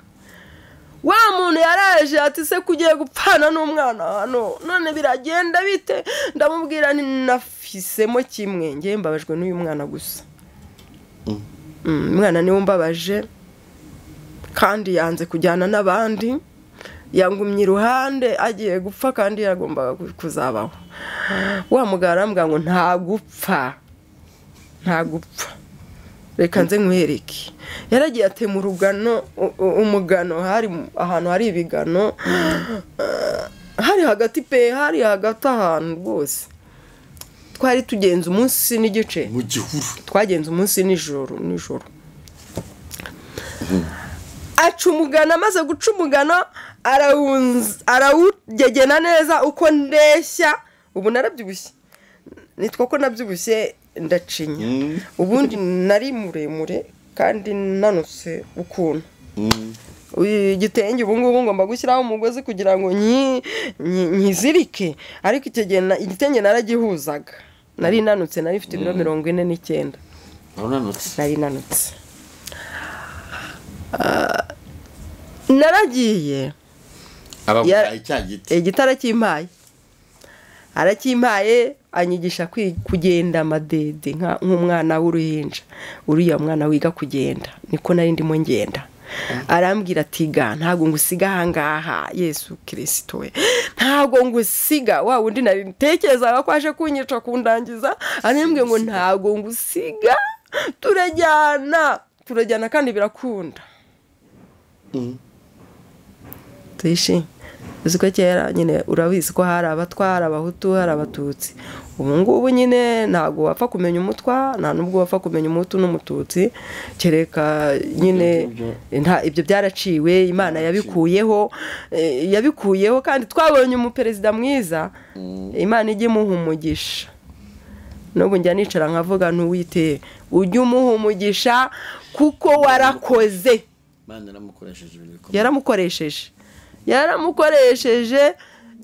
Wa muntu yaraje ati se kugiye gupfana n'umwana hano none biragenda bite? Ndamubwira nti nafisemo kimwe, ngiye mbabajwe n'uyu mwana gusa. Umwana niwe umbabaje, kandi yanze kujyana n'abandi, yangumye iruhande agiye gupfa kandi yagombaga kuzabaho. Wa mugabo arambwira ngo nta gupfa, nta gupfa, reka nze nkwereke. Yaragiye atema urugano, umugano, hari ahantu hari ibigano, hari hagati pe, hari hagati ahantu rwose. Twari tugenze umunsi n'igice mu gihuru, twagenze umunsi nijoro nijoro. Aca umugano, amaze guca umugano arawugegena neza uko ndeshya. Ubu narabyibushye, nitwa ko nabyibushye ndacinya. Ubundi nari muremure kandi nanutse ukuntu. Igitenge ubu ngubu ngomba gushyiraho umugozi kugira ngo nkizirike, ariko icyo gihe igitenge naragihuzaga. Nari nanutse, nari mfite ibiro 49. Nari nanutse. Naragiye igiti arakimpaye, arakimpaye anyigisha kugenda amadede nk'umwana w'uruhinja, uriya mwana wiga kugenda, niko nari ndimo ngenda. Arambwira ati ga ntabwo ngusiga ahangaha, Yesu Kristo we, ntabwo ngusiga. Wa wundi nari ntekerezaga ko aje kunyica kundangiza, arambwira ngo ntabwo ngusiga, turajyana turajyana kandi birakunda. Tuishi uzi ko kera nyine urabizi ko hari abatwa, hari abahutu, hari abatutsi. Ubu ngubu nyine ntabwo wapfa kumenya umutwa, nta nubwo wapfa kumenya umuhutu n'umututsi, kereka nyine ibyo byaraciwe, Imana yabikuyeho, yabikuyeho. Kandi twabonye umuperezida mwiza, Imana ijye imuha umugisha. N'ubu njya nicara nkavuga ntuwite ujye umuha umugisha kuko warakoze. Yaramukoresheje, yaramukoresheje,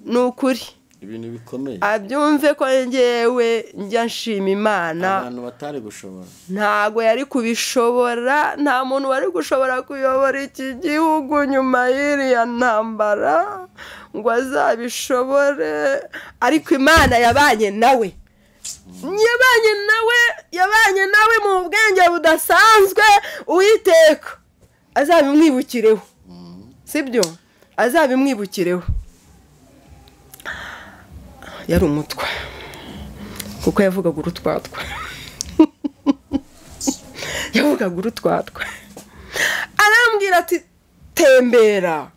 ni ukuri ibintu bikomeye. Abyumve ko ngewe njya nshima Imana. Abantu batari gushobora, ntago yari kubishobora, nta muntu wari gushobora kuyobora iki gihugu nyuma y'iriya ntambara ngo azabishobore, ariko Imana yabanye nawe, yabanye nawe, yabanye nawe mu bwenge budasanzwe. Uwiteka azabimwibukireho, sibyo? Azabimwibukireho. Yari umutwa kuko yavugaga urutwatwa, yavugaga urutwatwa. Arambwira ati tembera,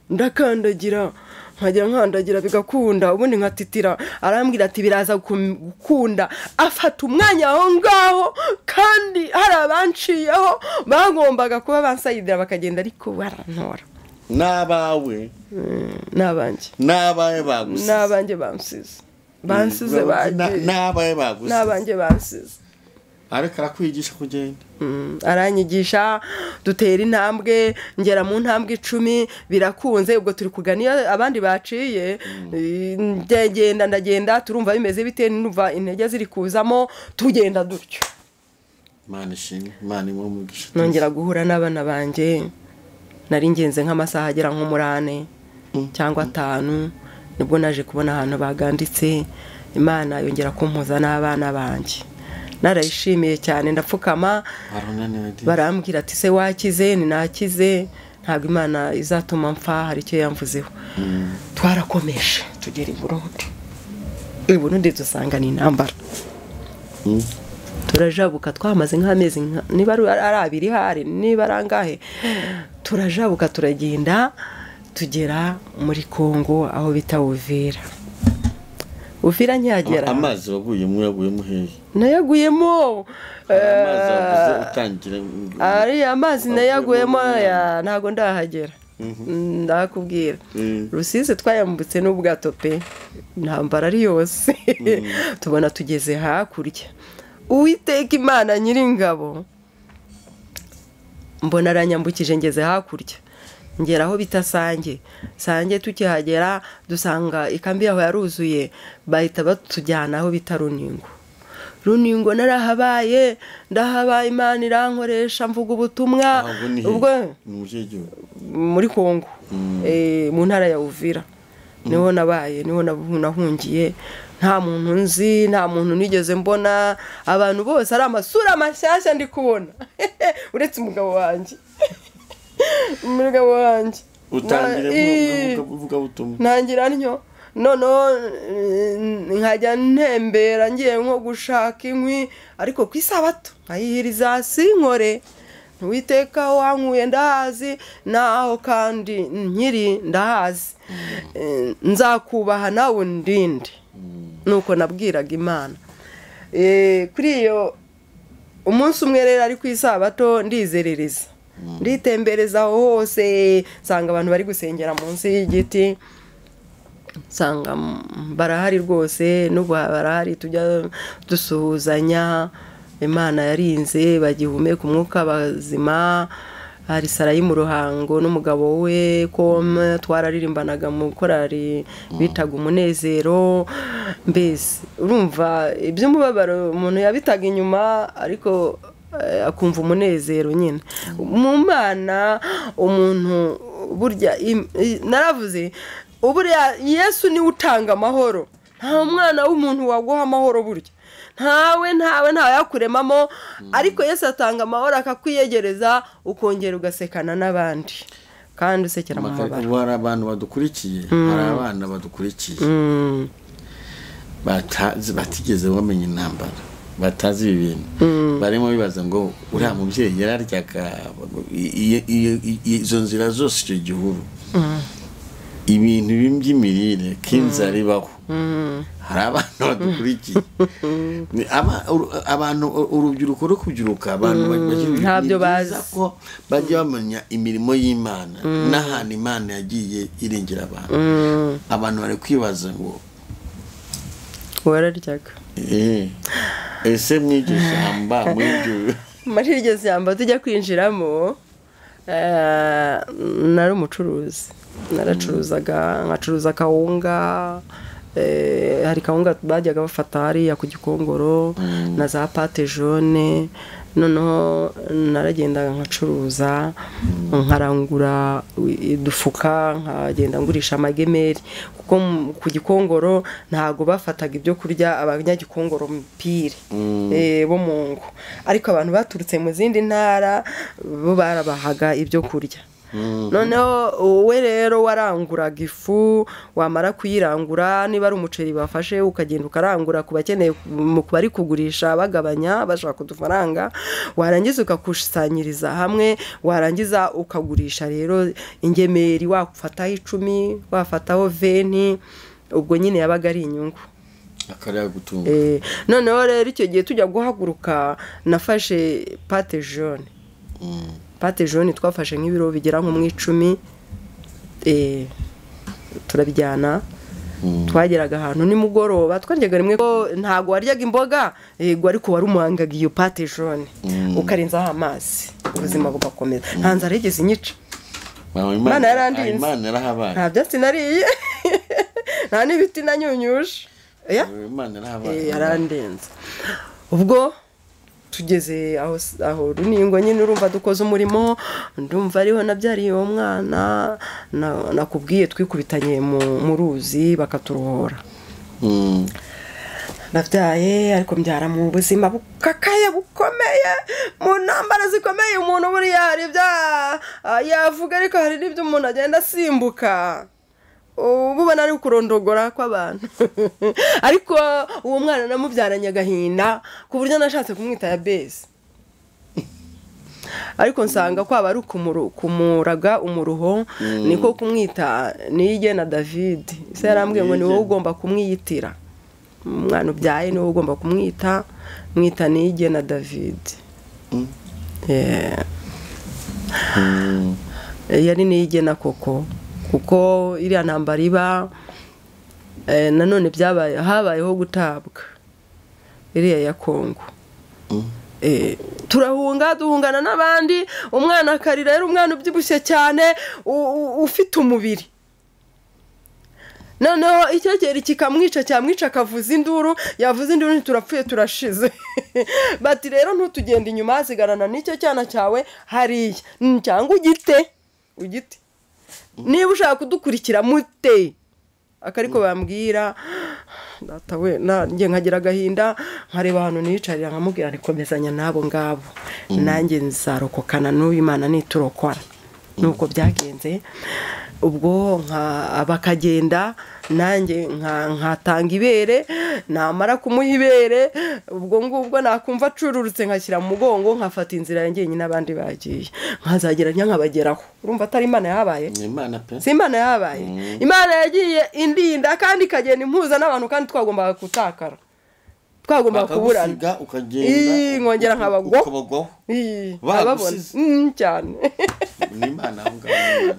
ndakandagira, nkajya nkandagira bigakunda, ubundi nkatitira. Arambwira ati biraza gukunda. Afata umwanya aho ngaho, kandi hari abanciyeho bagombaga kuba bansayidira bakagenda, ariko barantora. N'abawe n'abanjye, n'abawe bagusize, n'abanjye bansize, bansize bagiye, n'abawe bagusize, n'abanjye bansize. Ariko arakwigisha kugenda, aranyigisha, dutera intambwe, ngera mu ntambwe 10 birakunze. Ubwo turi kugana iyo abandi baciye, ndagenda ndagenda, turumva bimeze bite, numva intege ziri kuzamo, tugenda dutyo. Imana ishimwe, Imana imuhe umugisha. Nongera guhura n'abana banjye, nari ngenze nk'amasaha agera nko muri 4 cyangwa 5, nibwo naje kubona ahantu baganditse. Imana yongera kumpuza n'abana banjye. Narayishimiye cyane, ndapfukama. Barambwira ati se wakize? Ni nakize, ntabwo Imana izatuma mpfa, hari icyo yamvuzeho. Twarakomeje tugera i Burundi. I Burundi dusanga ni intambara. Turajabuka, twamaze nk'amezi niba ari abiri hari niba ari angahe, turajabuka turagenda tugera muri Kongo aho bita Uvira. Uvira nkihagera amazi waguyemo yaguyemo hehe? Nayaguyemo amazi wavuze utangira ari amazi nayaguyemo ntago ndahagera. Ndakubwira Rusizi twayambutse n'ubwato pe, intambara ari yose. Tubona tugeze hakurya. Uwiteka Imana nyiringabo mbona aranyambukije ngeze hakurya, ngera aho bita Sange. Sange tukihagera dusanga ikambi yaho yaruzuye, bahita batujyana aho bita Runingo. Runingo narahabaye, ndahabaye, Imana irankoresha mvuga ubutumwa. Ubwo muri Kongo, mu ntara ya Uvira niho nabaye, niho nahungiye. Nta muntu nzi, nta muntu nigeze mbona, abantu bose ari amasura mashyashya ndi kubona uretse umugabo wanjye. Umugabo wanjye utangire uvuga ubutumwa, ntangira ntyo. Noneho nkajya ntembera ngiye nko gushaka inkwi, ariko ku isabato nkayihiriza sinkore. Uwiteka wankuye ndahazi, naho kandi nkiri ndahazi, nzakubaha nawe undinde. Nuko nabwiraga Imana. Kuri iyo umunsi umwe rero ari ku isabato ndizerereza, nditembereza aho hose, nsanga abantu bari gusengera munsi y'igiti, nsanga barahari rwose, n'ubu barahari, tujya dusuhuzanya. Imana yarinze bagihumeka umwuka bazima. Hari Sarayi mu Ruhango n'umugabo we Kome, twararirimbanaga mu korari bitaga Umunezero. Mbese urumva iby'umubabaro umuntu yabitaga inyuma, ariko akumva umunezero nyine mu Mana. Umuntu burya naravuze uburiya Yesu niwe utanga amahoro, nta mwana w'umuntu waguha amahoro burya, ntawe ntawe ntawe yakuremamo, ariko Yesu atanga amahoro akakwiyegereza, ukongera ugasekana n'abandi kandi usekera mu mabara. Hari abantu badukurikiye, hari abana badukurikiye batigeze bamenya intambara, batazi ibi bintu, barimo bibaza ngo uriya mubyeyi yararyaga izo nzira zose, icyo gihuru, ibintu by'imirire k'inzara ibaho. Hari abantu badukurikiye, abantu urubyiruko rwo kubyiruka, abantu ntabyo bazi ko bajya bamenya imirimo y'Imana n'ahantu Imana yagiye irengera abantu. Abantu bari kwibaza ngo wararyaga ese mw'iryo shyamba, muri iryo shyamba tujya kwinjiramo, nari umucuruzi, naracuruzaga, nkacuruza kawunga. Hari kawunga bajyaga bafata hariya ku Gikongoro na za pate jaune. Noneho naragendaga nkacuruza, nkarangura udufuka, nkagenda ngurisha amagemeri, kuko ku Gikongoro ntago bafataga ibyo kurya abanyagikongoro mipire bo mu ngo, ariko abantu baturutse mu zindi ntara bo barabahaga ibyo kurya. Noneho wowe rero waranguraga ifu, wamara kuyirangura niba ari umuceri bafashe ukagenda ukarangura ku bakeneye, mu bari kugurisha bagabanya bashaka udufaranga, warangiza ukakusanyiriza hamwe, warangiza ukagurisha rero ingemeri, wafataho 10, wafataho 20, ubwo nyine yabaga ari inyungu. Noneho rero icyo gihe tujya guhaguruka nafashe pate jaune. Pate jaune twafashe nk'ibiro bigera nko mu 10, turabijyana. Twageraga ahantu nimugoroba, twaryaga rimwe, ntago waryaga imboga yego, ariko warumuhangaga iyo pate jaune ukarenzaho amazi, ubuzima bugakomeza. Nta nzara yigeze inyica, Imana yarandinze, nta byatsi nariye, nta n'ibiti nanyunyuje, yarandinze. Ubwo tugeze aho Runingo nyine urumva dukoze umurimo, ndumva ariho nabyariye uwo mwana nakubwiye, twikubitanye mu ruzi bakaturohora. Ndabyaye ariko mbyara mu buzima bukakaye bukomeye, mu ntambara zikomeye. Umuntu buriya hari ibyo yavuga, ariko hari n'ibyo umuntu agenda asimbuka, uba ubona ari kurondogora kw'abantu. Ariko uwo mwana namubyaranye agahinda ku buryo nashatse kumwita Yabezi, ariko nsanga kwaba ari kumuraga umuruho, niko kumwita Niyigena David. Se yarambwiye ngo ni wowe ugomba kumwiyitira, umwana ubyaye ni wowe ugomba kumwita, mwita Niyigena David. Yari Niyigena koko, kuko iriya ntambara iba nanone byabaye, habayeho gutabwa iriya ya Kongo. Turahunga, duhungana n'abandi, umwana akarira, yari umwana ubyibushye cyane, ufite umubiri. Noneho icyokere kikamwica, cyamwica akavuza induru, yavuza induru turapfuye turashize. Bati rero ntutugende inyuma, hasigarana n'icyo cyana cyawe hariya, cyangwa ugite ugite, niba ushaka kudukurikira mute. Akariko bambwira data we, nanjye nkagira agahinda, nkareba ahantu niyicarira, nkamubwira ntikomezanya n'abo ngabo, nanjye nzarokokana n'uyu Imana niturokora. Nuko byagenze, ubwo bakagenda, nanjye nkatanga ibere, namara kumuha ibere, ubwo ngubwo nakumva acururutse nkashyira mu mugongo, nkafata inzira yanjye nyine abandi bagiye, nkazagera nkabageraho. Urumva atari Imana yahabaye? Ni Imana pe. Si Imana yahabaye. Imana yagiye indinda kandi ikagenda impuza n'abantu, kandi twagombaga gutakara, twagombaga kuburana, ukagenda nkongera nkabagwaho cyane. Ni Imana aho ngaho.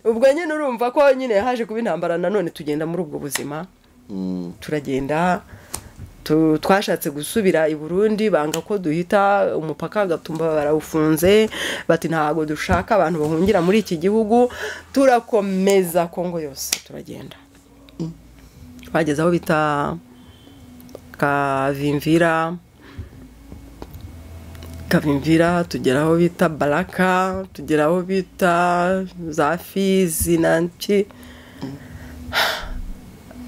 Ubwo nyine urumva ko nyine haje kuba intambara nanone, tugenda muri ubwo buzima. Turagenda, twashatse gusubira i Burundi, banga ko duhita umupaka Gatumba barawufunze, bati ntago dushaka abantu bahungira muri iki gihugu. Turakomeza Kongo yose turagenda, twageze aho bita Kavimvira, Kavimvira, tugera aho bita Baraka, tugera aho bita za Fizi nanki.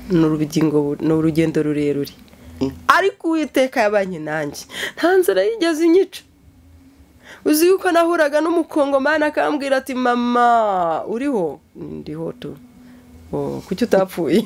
Ni urugendo rurerure, ariko Uwiteka yabanye nanjye, nta nzira yigeze inyica. Uzi yuko nahuraga n'umukongomani akambwira ati mama uriho? Ndiho tu. Kuki utapfuye?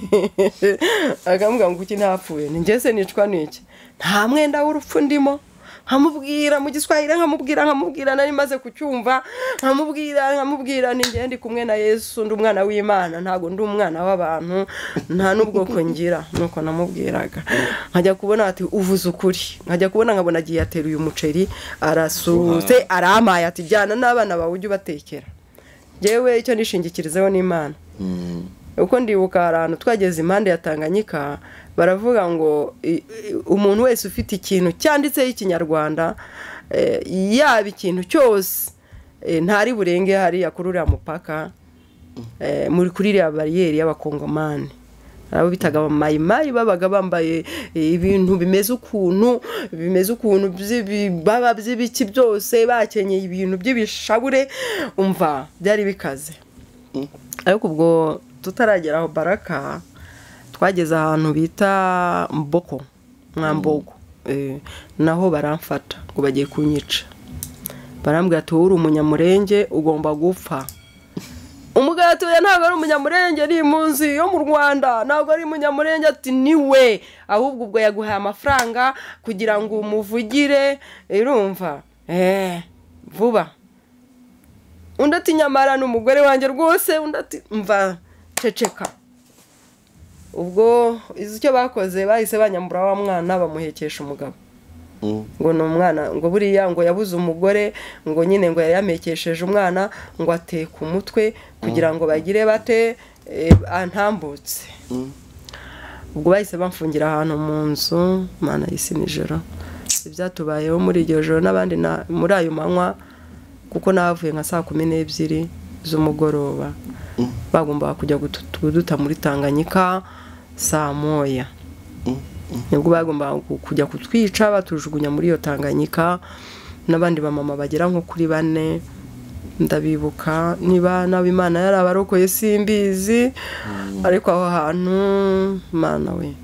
Akambwira ngo kuki ntapfuye, ni se nicwa n'iki? Nta mwenda w'urupfu ndimo. Nkamubwira mu Giswahili, nkamubwira nari maze kucyumva, nkamubwira ni njye ndi kumwe na Yesu, ndi umwana w'Imana, ntago ndi umwana w'abantu, nta n'ubwoko ngira. Nuko namubwiraga, nkajya kubona ati uvuze ukuri, nkajya kubona nkabona agiye ateruye umuceri, arasutse, aramaye, ati jyana n'abana bawe ujye ubatekera. Njyewe icyo nishingikirizeho n'Imana. Uko ndibuka ahantu twageze impande ya Tanganyika, baravuga ngo umuntu wese ufite ikintu cyanditseho ikinyarwanda, yaba ikintu cyose, ntari burenge hariya kuri uriya mupaka, muri kuri iriya bariyeri y'abakongomani. Abo bitaga abamayimayi, babaga bambaye ibintu bimeze ukuntu, baba by'ibiki byose, bakenyeye ibintu by'ibishabure, umva byari bikaze. Ariko ubwo tutaragera aho Baraka, twageze ahantu bita Mboko, Mwambogo, naho baramfata ngo bagiye kunyica. Barambwira ati uri umunyamurenge ugomba gupfa. Umugabo ya ntabwo ari umunyamurenge, ni impunzi yo mu Rwanda, ntabwo ari umunyamurenge. Ati niwe, ahubwo ubwo yaguhaye amafaranga kugira ngo umuvugire, irumva vuba. Undi ati nyamara n'umugore wanjye rwose, undi ati mva ceceka. Ubwo icyo bakoze, bahise banyambura wa mwana bamuhekesha umugabo. Ngo ni umwana, ngo buriya ngo yabuze umugore, ngo nyine ngo yari yamekesheje umwana, ngo ateka umutwe kugira ngo bagire bate antambutse. Ubwo bahise bamfungira ahantu mu nzu, Mana y'isi nijoro. Ibyatubayeho muri iryo joro n'abandi muri ayo manywa, kuko navuye nka saa 12 z'umugoroba, bagombaga kujya kuduta muri Tanganyika saa 1. Nibwo bagombaga kujya kutwica, batujugunya muri iyo Tanganyika, n'abandi bamama bagera nko kuri 4. Ndabibuka, niba nabo Imana yarabarokoye simbizi, ariko aho hantu Mana we,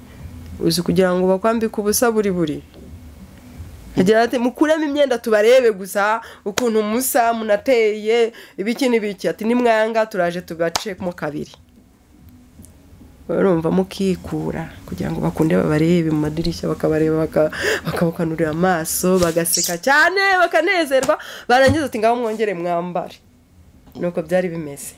Uzi kugira ngo bakwambike ubusa buri buri. Agira ati mukuremo imyenda tubarebe gusa ukuntu musa munateye ibiki n'ibiki, ati nimwanga turaje tugace mo kabiri. Barumva mukikura kugira ngo bakunde babarebe mu madirishya, bakabareba bakabakanurira amaso, bagaseka cyane bakanezerwa, barangiza ati ngaho mwongere mwambare. Nuko byari bimeze.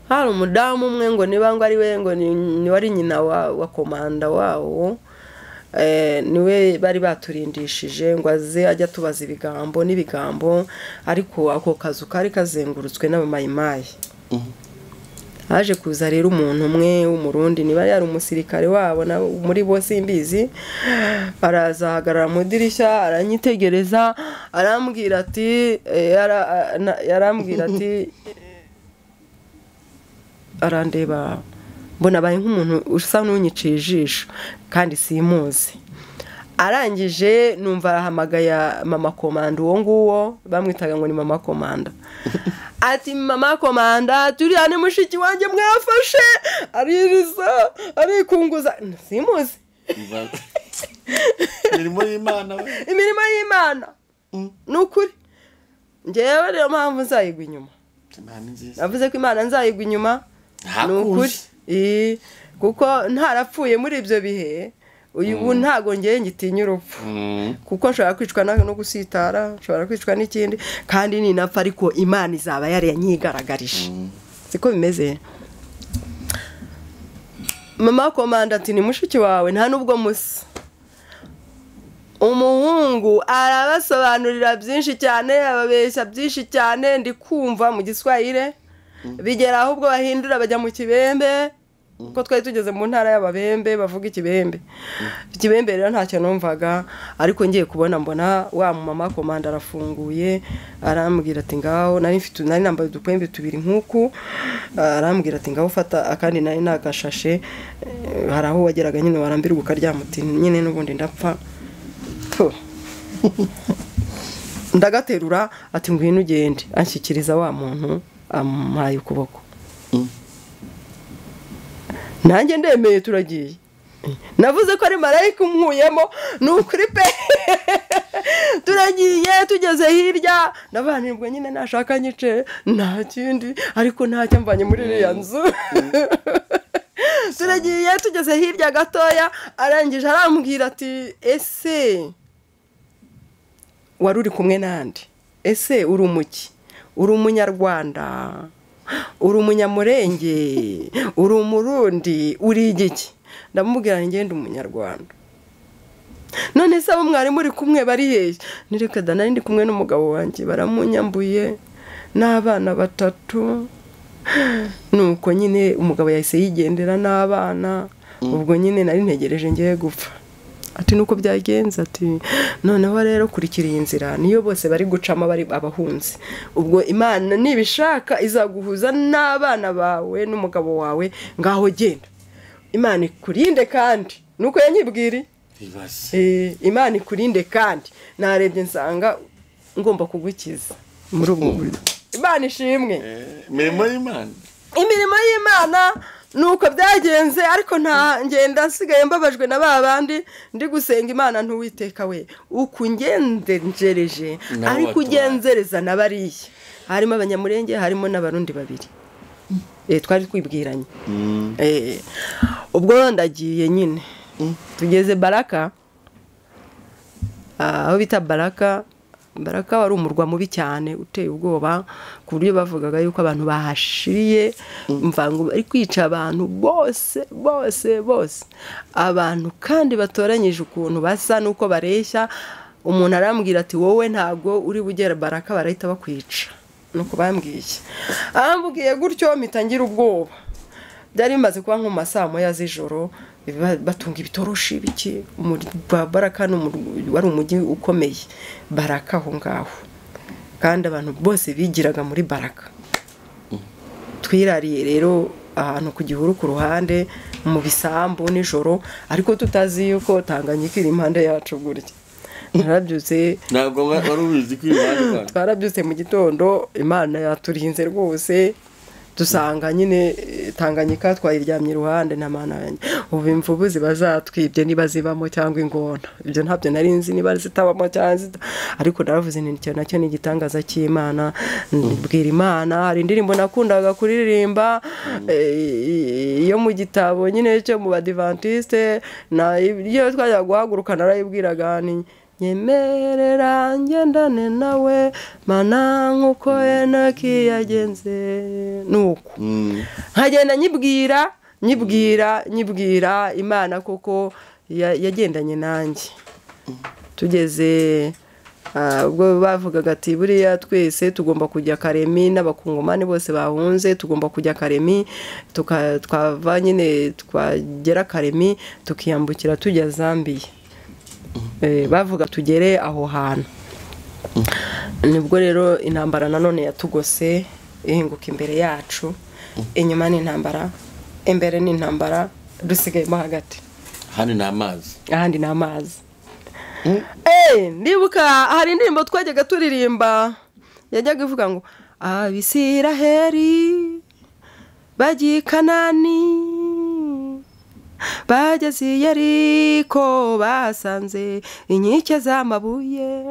Hari umudamu umwe ngo niba ngo ari we ngo ni wari nyina wa komanda wawo, niwe bari baturindishije ngo aze ajya tubaza ibigambo n'ibigambo, ariko ako kazu kari kazengurutswe n'abamayimayi. Haje kuza rero umuntu umwe w'umurundi, niba yari umusirikare wabo na muri bo simbizi, araza ahagarara mu dirishya aranyitegereza, arambwira ati yarambwira ati arandeba mbona abaye nk'umuntu usa n'unyiciye ijisho kandi simuzi. Arangije numva arahamagaya mama komanda, uwo nguwo bamwitaga ngo ni mama komanda. Ati mama komanda turiya ni mushiki wanjye mwafashe, aririza arikunguza, simuzi. Imirimo y'Imana we, imirimo y'Imana nukuri. Njyewe rero mpamvu nzayigwa inyuma, navuze ko Imana nzayigwa inyuma nukuri, kuko ntarapfuye muri ibyo bihe. Uyu ntago ngiye ngitinya urupfu, kuko nshobora kwicwa no gusitara, nshobora kwicwa n'ikindi, kandi ninapfa ariko Imana izaba yari yanyigaragarije. Siko bimeze. Mama komanda ati ni mushiki wawe nta nubwo musa. Umuhungu arabasobanurira byinshi cyane, ababeshya byinshi cyane, ndi kumva mu Giswahili, bigera ahubwo bahindura bajya mu Kibembe, kuko twari tugeze mu ntara y'ababembe bavuga Ikibembe. Ikibembe rero ntacyo numvaga, ariko ngiye kubona mbona wa mama komanda arafunguye, arambwira ati ngaho nari mfite nari nambaye udukwembe tubiri nkuku, arambwira ati ngaho fata akandi nari nagashashe, hari aho wageraga nyine warambirwa ukaryama uti nyine n'ubundi ndapfa. Ndagaterura ati ngwino ugende, anshyikiriza wa muntu amuhaye ukuboko. Nanjye ndemeye turagiye. Navuze ko ari marayika umnkuyemo, ni ukuri pe. Turagiye tugeze hirya, ndabanirwa nyine nashaka nyice nta kindi, ariko ntacyo mvanye muri iriya nzu. Turagiye tugeze hirya gatoya, arangije arambwira ati ese wari uri kumwe nande? Ese uri umuki? Uri umunyarwanda? Uri umunyamurenge? Uri umurundi? Uri igiki? Ndamubwira ngende umunyarwanda. None se abo mwari muri kumwe bari hehe? Nireka da nari ndi kumwe n'umugabo wanjye baramunyambuye n'abana batatu. Nuko nyine umugabo yahise yigendera n'abana, ubwo nyine nari ntegereje ngiye gupfa. Ati nuko byagenze, ati noneho rero kurikira iyi nzira niyo bose bari gucamo bari abahunzi, ubwo Imana nibishaka izaguhuza n'abana bawe n'umugabo wawe, ngaho genda Imana ikurinde. Kandi nuko yanyibwiri Imana ikurinde, kandi narebye nsanga ngomba kugukiza muri ubwo buryo. Imana ishimwe. Imirimo y'Imana, imirimo y'Imana nuko byagenze. Ariko nta ngenda nsigaye mbabajwe na babandi ndi gusenga Imana ntuwiteka we ukungendereje, ariko ugenzereza nabariye. Harimo abanyamurenge, harimo n'abarundi babiri, twari twibwiranye. Ubwo ndagiye nyine tugeze Baraka, aho bita Baraka. Baraka wari umurwa mubi cyane uteye ubwoba, ku buryo bavugaga yuko abantu bahashiriye mvango bari kwica abantu bose bose bose, abantu kandi batoranyije ukuntu basa nuko bareshya. Umuntu arambwira ati wowe ntago uri bugera Baraka barahita bakwica, nuko bambwiye. Ambwiye gutyo mpita ngira ubwoba. Byari bimaze kuba nko mu saa moya z'ijoro, batunga ibitoroshi biki. Baraka wari umujyi ukomeye, Baraka aho ngaho, kandi abantu bose bigiraga muri Baraka. Twirariye rero ahantu ku gihuru ku ruhande mu bisambu nijoro, ariko tutazi yuko Tanganyika iri impande yacu gutya. Narabyutse, ntabwo wari ubizi ko iri impande. Twarabyutse mu gitondo, Imana yaturinze rwose. Dusanga nyine Tanganyika twayiryamye iruhande na mana yanjye, ubu imvubu ziba zatwibye niba zibamo cyangwa ingona, ibyo ntabyo nari nzi niba zitabamo cyangwa, ariko naravuze nti icyo nacyo ni igitangaza cy'Imana. Mbwira Imana, hari indirimbo nakundaga kuririmba iyo mu gitabo nyine cyo mu Badivantiste, na iyo twajya guhaguruka narayibwiraga nti nyemerera ngendane nawe mana nkuko Enoki yagenze. Nuko nkagenda nyibwira nyibwira nyibwira Imana kuko yagendanye nanjye. Tugeze ubwo bavugaga ati buriya twese tugomba kujya Karemi, n'abakungomani bose bahunze tugomba kujya Karemi, twava nyine twagera Karemi tukiyambukira tujya Zambia. Bavuga tugere aho hantu. Nibwo rero intambara nanone yatugose ihinguka imbere yacu, inyuma ni intambara, imbere ni intambara, dusigayemo hagati. Ahandi ni amazi. Ahandi ni amazi. Ndibuka hari indirimbo twajyaga turirimba yajyaga ivuga ngo Abisiraheli bagiye Kanani, bageze i Yeriko basanze inkike z'amabuye,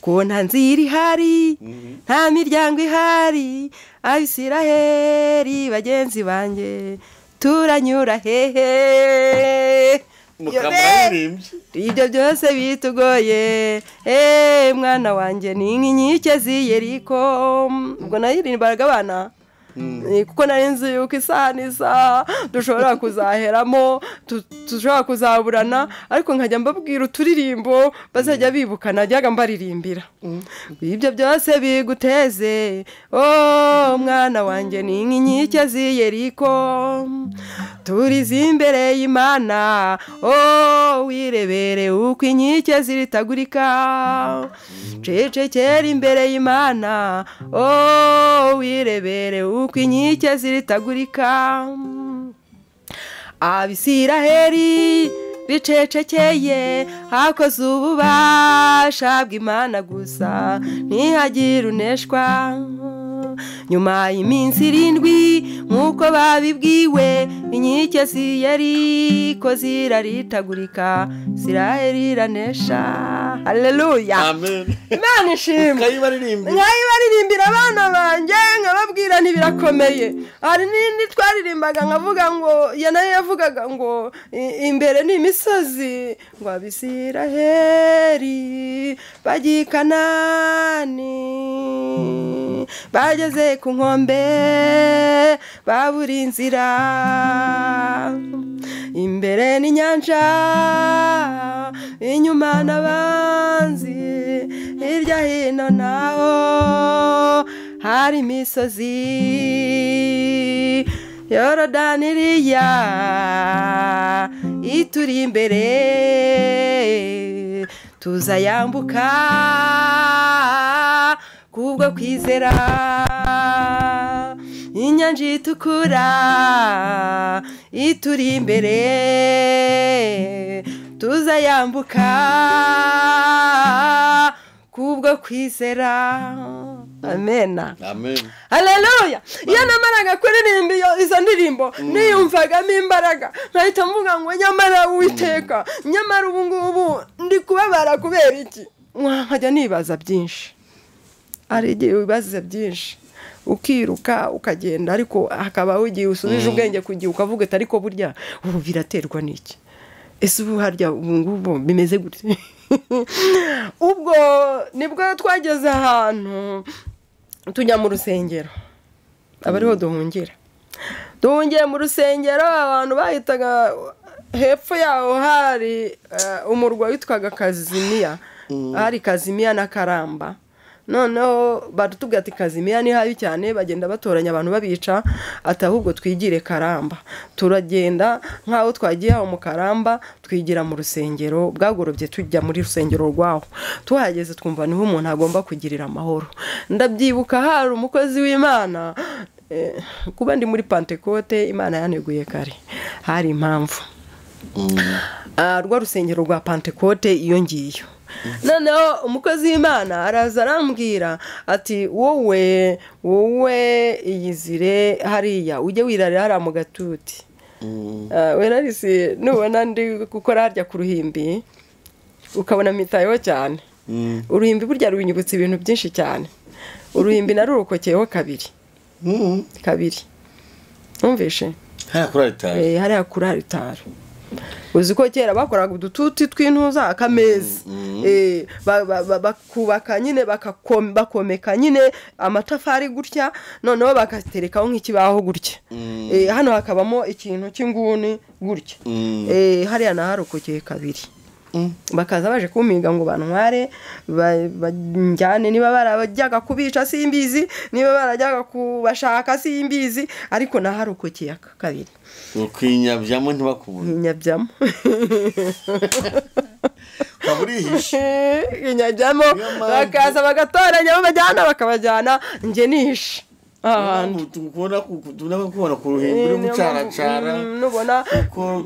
ko nta nzira ihari nta miryango ihari, Abisiraheli bagenzi banjye turanyura hehe. Ibyo byose bitugoye, mwana wanjye ni nk'inkike z'i Yeriko. Ubwo nayiririmbaga abana kuko nari nzi yuko isaha n'isaha dushobora kuzaheramo, dushobora kuzaburana, ariko nkajya mbabwira uturirimbo bazajya bibuka, najyaga mbaririmbira. Ibyo byose biguteze, oh mwana wanjye ni nk'inkike z'i Yeriko, turize imbere y'Imana, oh wirebere uko inkike ziritagurika, cecekera imbere y'Imana, oh wirebere uko inkike ziritagurika. Abisiraheli bicecekeye hakoze ububasha bw'Imana gusa, ntihagire uneshwa. Nyuma y'iminsi 7 nk'uko babibwiwe, inkike z'i Yeriko ziraritagurika, Isiraheli iranesha. Haleluya, amen. Imana ishimwe. Nkayibaririmbira abana banjye nkababwira ntibirakomeye. Hari n'indi twaririmbaga nkavuga ngo ya nayo yavugaga ngo imbere ni imisozi, ngo Abisiraheli bagiye i Kanani, bageze ku nkombe babura inzira, imbere ni inyanja, inyuma n'abanzi, hirya hino naho hari imisozi, Yorodani iriya ituri imbere, tuzayambuka kubwo kwizera, inyanja itukura ituri imbere, tuzayambuka kubwo kwizera. Amena. Amen. Haleluya. Iyo namaraga kuririmba izo ndirimbo niyumvagamo imbaraga, nkahita mvuga ngo nyamara Uwiteka, nyamara ubu ngubu ndi kubabara kubera iki? Nkajya nibaza byinshi. Hari igihe wibaza byinshi ukiruka ukagenda, ariko hakaba igihe usubije ubwenge kugiye ukavuga ati ariko burya ubu biraterwa n'iki? Ese ubu harya ubu ngubu bimeze gute? Ubwo nibwo twageze ahantu tujya mu rusengero, abariho duhungira. Duhungiye mu rusengero, abantu bahitaga hepfo yaho hari umurwa witwaga Kazimiya, hari Kazimiya na Karamba. Noneho baratubwira ati Kazimiya ni habi cyane, bagenda batoranya abantu babica, ati ahubwo twigire Karamba. Turagenda nkaho twagiye aho mu Karamba, twigira mu rusengero, bwagorobye tujya muri rusengero rwaho. Tuhageze twumva niho umuntu agomba kugirira amahoro. Ndabyibuka hari umukozi w'Imana, kuba ndi muri Pentecote, Imana yaneguye kare, hari impamvu. Rwa rusengero rwa Pentecote iyo ngiyo Noneho umukozi w'Imana araza arambwira ati wowe iyizire hariya ujye wirarira hariya mu gatuti. Werarisi nubona ndi gukora harya ku ruhimbi ukabona mitayeho cyane. Uruhimbi burya runyibutsa ibintu byinshi cyane. Uruhimbi narurokokeyeho kabiri. Kabiri. Umvishe? Hariya kuri aritari. Uzi ko kera bakoraga udututi tw'intuza akameza. Bakubaka nyine bakomeka nyine amatafari gutya, noneho bakaterekaho nk'ikibaho gutya. Hano hakabamo ikintu cy'inguni gutya. Hariya naharokokeye kabiri. Bakaza baje kumpiga ngo bantware banjyane, niba barajyaga kubica simbizi, niba barajyaga kubashaka simbizi, ariko naharokokeye kabiri. Ukinyabyamo ntibakubone. Nkinyabyamo. Kaburihishe. Nkinyabyamo bakaza bagatoranya babajyana bakabajyana, nje nihishe. Tukubona kubona ku ruhimbi uri gucaracara, nubona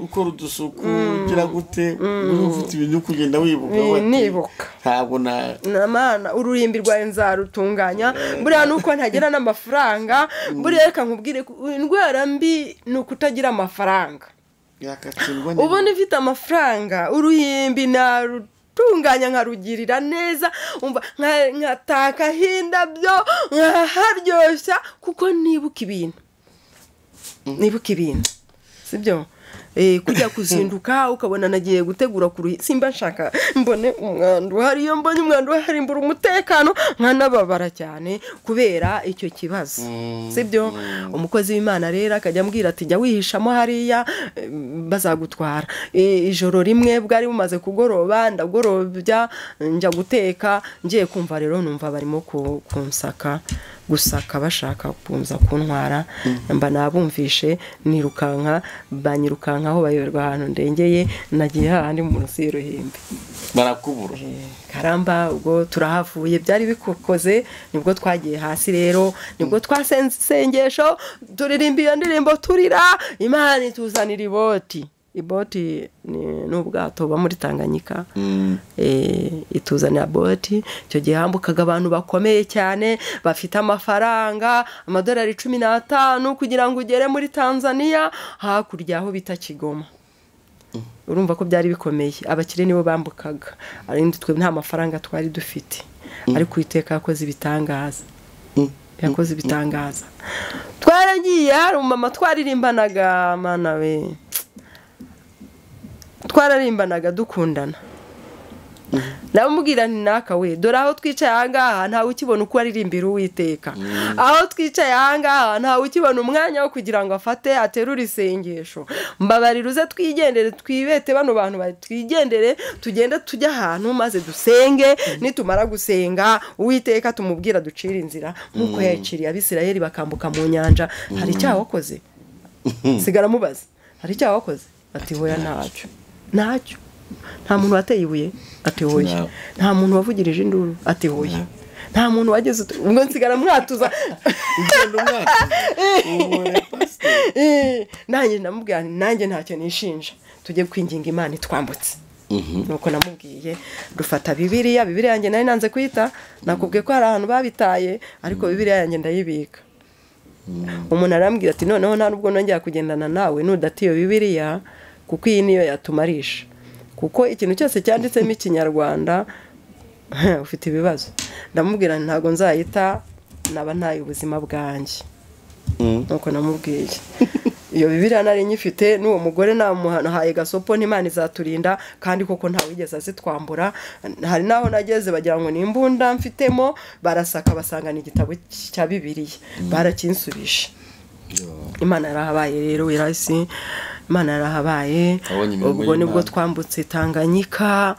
ukora udusuku ugira gute, ufite ibintu kugenda wibuka. Nibuka ntabwo na Mana uruhimbi rwawe nzarutunganya. Buriya nuko ntagira n'amafaranga, buriya reka nkubwire indwara mbi ni ukutagira amafaranga. Ubundi mfite amafaranga uruhimbi narutunganya nkarugirira neza, umva nkataka hindabyo nkaharyoshya, kuko nibuka ibintu. Nibuka ibintu. Sibyo? Kujya kuzinduka ukabona nagiye gutegura ku ruhimbi, simba nshaka mbone umwandu hari, iyo mbonye umwandu hari mbura umutekano nkanababara cyane kubera icyo kibazo. Sibyo? Umukozi w'Imana rero akajya ambwira ati jya wihishamo hariya bazagutwara. Ijoro rimwe bwari bumaze kugoroba, ndagorobya njya guteka, ngiye kumva rero numva barimo kunsaka gusaka bashaka kunza kuntwara, mba nabumvishe nirukanka, banyirukankaho bayoberwa ahantu ndengeye, nagiye hahandi mu munsi y'uruhimbi barakubura. Karamba ubwo turahavuye byari bikokoze, nibwo twagiye hasi rero, nibwo twasenze isengesho turirimba iyo ndirimbo turira, Imana ituzanira iboti. Iboti ni ubwato buba muri Tanganyika. Ituzanira boti. Icyo gihe hambukaga abantu bakomeye cyane bafite amafaranga amadolari 15 kugira ngo ugere muri Tanzania hakurya aho bita Kigoma. Urumva ko byari bikomeye, abakire nibo bambukaga, ariko twe nta mafaranga twari dufite. Ariko Uwiteka yakoze ibitangaza. Yakoze ibitangaza. Twaragiye hari umumama twaririmbanaga, mana we, twararimbanaga dukundana. Namubwira nti naka we, dore aho twicaye ahangaha ntawe ukibona uko aririmbira Uwiteka. Aho twicaye ahangaha ntawe ukibona umwanya wo kugira ngo afate aterure isengesho. Mbabarira uze twigendere, twibete bano bantu twigendere, tugende tujya ahantu maze dusenge, nitumara gusenga Uwiteka tumubwira ducire inzira nkuko yayiciriye Abisirayeli bakambuka mu nyanja. Hari icyaha wakoze? Sigara mubaza. Hari icyaha wakoze? Ati hoya ntacyo. Ntacyo. Nta muntu wateye ibuye? Ati hoya. Nta muntu wavugirije induru? Ati hoya. Nta muntu wageze ubwo nsigara mwatuza. Nanjye namubwira nanjye ntacyo nishinja, tujye kwinginga Imana itwambutse. Nuko namubwiye dufata Bibiliya, Bibiliya yanjye nari nanze kuyita, nakubwiye ko hari ahantu babitaye, ariko Bibiliya yanjye ndayibika. Umuntu arambwira ati noneho nta nubwo nongera kugendana nawe nudata iyo Bibiliya, kuko iyi niyo yatumarisha. Kuko ikintu cyose cyanditsemo ikinyarwanda ufite ibibazo. Ndamubwira ntago nzayita, naba ntaye ubuzima bwanjye. Nuko namubwiye iyo Bibiliya nari nyifite n'uwo mugore namuhaye gasopo n'Imana izaturinda, kandi koko nta wigeze azitwambura. Hari naho nageze bagira ngo ni imbunda mfitemo, barasaka basanga ni igitabo cya Bibiliya, barakinsubisha. Imana yarahabaye rero, irasi Imana yarahabaye. Ubwo nibwo twambutse Tanganyika,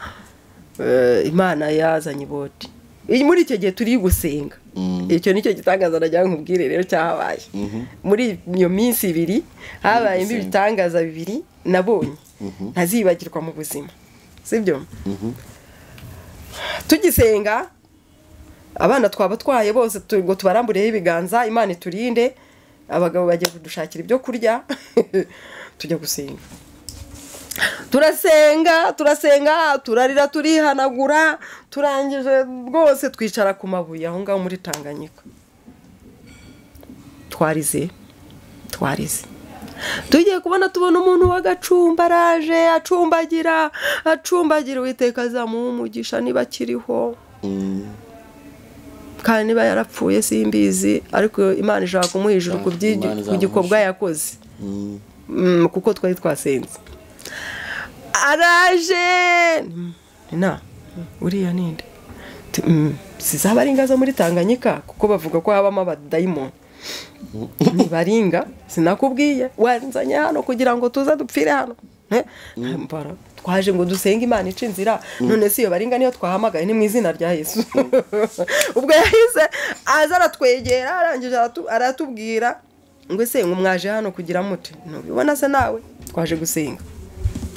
Imana yazanye iboti. Muri icyo gihe turi gusenga. Icyo nicyo gitangaza nagira nkubwire rero cyahabaye. Muri iyo minsi ibiri habaye ibitangaza bibiri nabonye ntazibagirwa mu buzima. Sibyo? Tugisenga abana twaba twaye bose ngo tubarambureho ibiganza Imana iturinde, abagabo bagiye kudushakira ibyo kurya. Tujya gusenga. Turasenga turasenga, turarira, turihanagura, turangije rwose twicara ku mabuye aho ngaho muri Tanganyika. Twarize tugiye kubona tubona umuntu w'agacumba araje acumbagira acumbagira. Uwiteka azamuha umugisha niba akiriho, kandi niba yarapfuye simbizi, ariko Imana ishaka kumuha ijuru ku gikorwa yakoze, kuko twari twasenze. Araje na uriya ninde sizabaringa zo muri Tanganyika, kuko bavuga ko habamo abadayimoni. Nibaringa sinakubwiye wanzanye hano kugira ngo tuza dupfire hano. Twaje ngo dusenge Imana ica inzira, none si iyo baringa niyo twahamagaye, ni mu izina rya Yesu. Ubwo yahise aza aratwegera, arangije aratubwira ngo ese ngo mwaje hano kugira muti? Ntubibona se nawe twaje gusenga,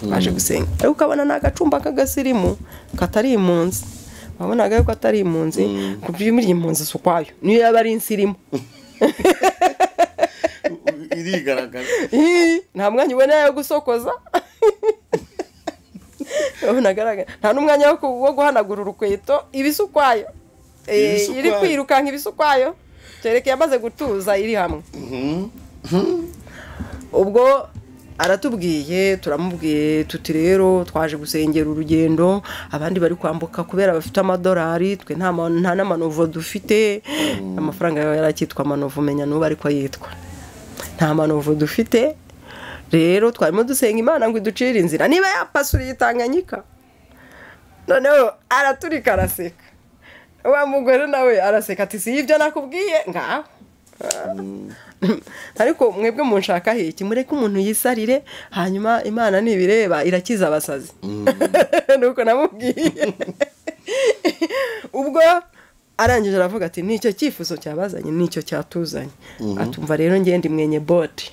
twaje gusenga. Ariko ukabona ni agacumba k'agasirimu katari impunzi, wabonaga yuko atari impunzi, kuko muri impunzi si ukwayo, niyo yaba ari insirimu irigaragaza, nta mwanya ubona yo gusokoza, nta n'umwanya wo guhanagura urukweto, ibisukwayo iri kwirukanka ibisukwayo, kereka yamaze gutuza iri hamwe. Ubwo aratubwiye, turamubwiye tuti rero twaje gusengera urugendo, abandi bari kwambuka kubera bafite amadolari, twe nta n'amanovo dufite. Amafaranga yawe yarakitwa amanovo, menya n'ubu ariko yitwa. Nta manovo dufite, rero twarimo dusenga Imana ngo iducire inzira niba yapasuriye Tanganyika. Noneho araturika araseka, wa mugore nawe araseka ati si ibyo nakubwiye ngaho. Ariko mwebwe munshaka hiki, mureke umuntu yisarire, hanyuma Imana nibireba irakiza abasazi. Nuko namubwiye. Ubwo arangije aravuga ati nicyo cyifuzo cyabazanye, nicyo cyatuzanye. Atumva rero ngende mwenye bote.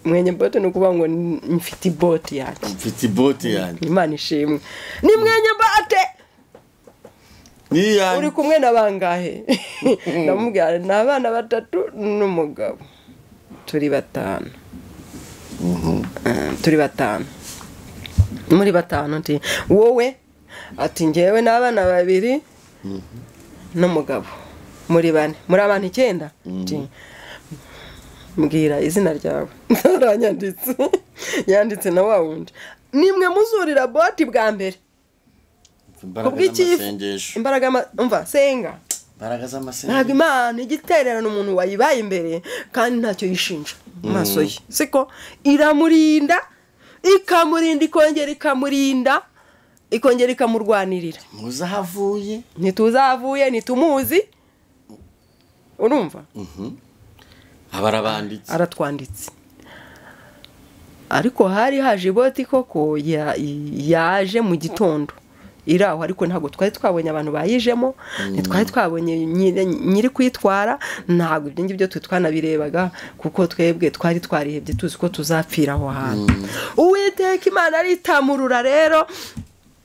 Mwenye bote nukuvuga ngo mfite bote yanjye. Mfite bote yanjye. Imana ishimwe. Ni mwenye bote. Uri kumwe na bangahe? Ndamubwira ni abana batatu n'umugabo. Turi batanu. Turi batanu. Muri batanu nti wowe, ati ngewe n'abana babiri n'umugabo. Muri bane. Muri abantu 9. Nti mbwira izina ryawe. Aranyanditse. Yanditse na wa wundi. Nimwe muzurira boti bwa mbere. Imbaraga umva senga. Imbaraga z'amasengesho. Ntabwo Imana igitererana umuntu wayibaye imbere kandi ntacyo yishinja mu maso ye. Siko iramurinda, ikamurinda, ikongera ikamurinda, ikongera ikamurwanirira. Muzahavuye, ntituzavuye, ntitumuzi. Urumva? Abarabanditse. Aratwanditse. Ariko hari haje iboti koko yaje mu gitondo. Iraho, ariko ntabwo twari twabonye abantu bayijemo, ntitwari twabonye nyiri kwitwara, ntabwo ibyo ngibyo twe twanabirebaga, kuko twebwe twari twarihebye tuzi ko tuzapfira aho hantu. Uwiteka Imana aritamurura rero,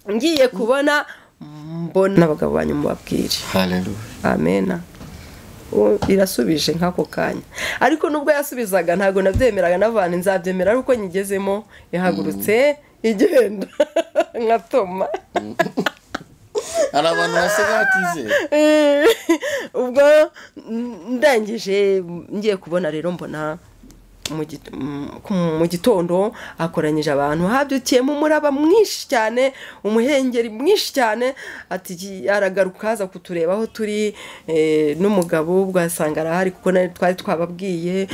ngiye kubona mbona abagabo banyu mubabwire. Haleluya. Amena. Irasubije nk'ako kanya. Ariko nubwo yasubizaga ntabwo nabyemeraga, n'abantu nzabyemera ariko nyigezemo yahagurutse igenda nka Toma. Hari abantu basigaye batizeye. Ubwo ndangije ngiye kubona rero mbona mu gitondo akoranyije abantu, habyukiyemo umuraba mwinshi cyane, umuhengeri mwinshi cyane, ati aragaruka aza kutureba aho turi n'umugabo, ubwo asanga arahari kuko twari twababwiye.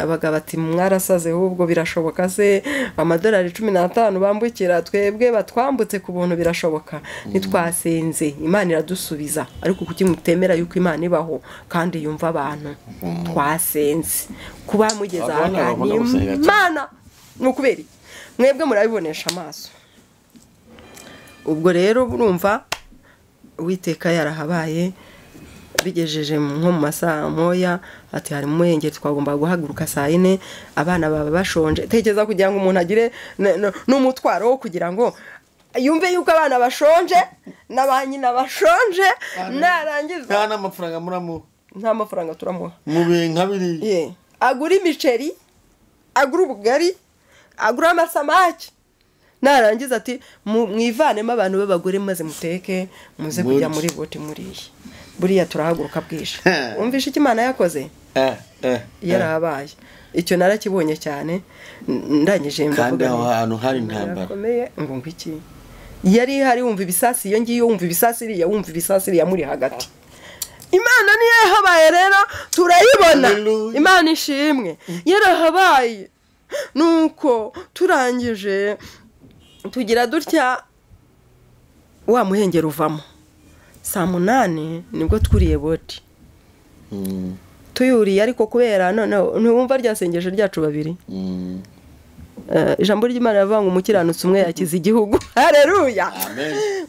Abagabo ati mwarasaze ahubwo birashoboka se amadolari 15 bambukira twebwe batwambutse ku buntu birashoboka? Nitwasenze Imana iradusubiza. Ariko kuki mutemera yuko Imana ibaho kandi yumva abantu? Twasenze kuba mugeza Imana nukuberi mwebwe murabibonesha amaso. Ubwo rero urumva Uwiteka yarahabaye, bigejeje nko mu masaha moya, ati hari umuhengeri twagomba guhaguruka saa 4, abana baba bashonje. Tekereza kugira ngo umuntu agire n'umutwaro wo kugira ngo yumve yuko abana bashonje n'abanyina bashonje, narangiza nta n'amafaranga muramuha, nta mafaranga turamuha mu bihe nka biriya. Agura imiceri, agura ubugari, agura amasamaki, Narangiza ati mwivanemo abantu b'abagore maze muteke muze kujya muri boti muriye. Buriya turahaguruka bwije. Umvishe icyo Imana yakoze? Yarabaye. Icyo narakibonye cyane ndangije ndavuga. Kandi aho hantu hari intambara. Ngo ngwiki. Yari hari wumva ibisasi iyo ngiyo wumva ibisasi iriya wumva ibisasi iriya muri hagati. Imana niyo yahabaye rero turayibona. Imana ishimwe. Yarahabaye. Nuko turangije tugira dutya wa muhengeri uvamo. Saa 8 nibwo twuriye boti. Tuyuriye ariko kubera none ntiwumva rya sengesho ryacu babiri. Ijambo ry'Imana rivuga ngo umukiranutsi umwe yakiza igihugu. Haleluya.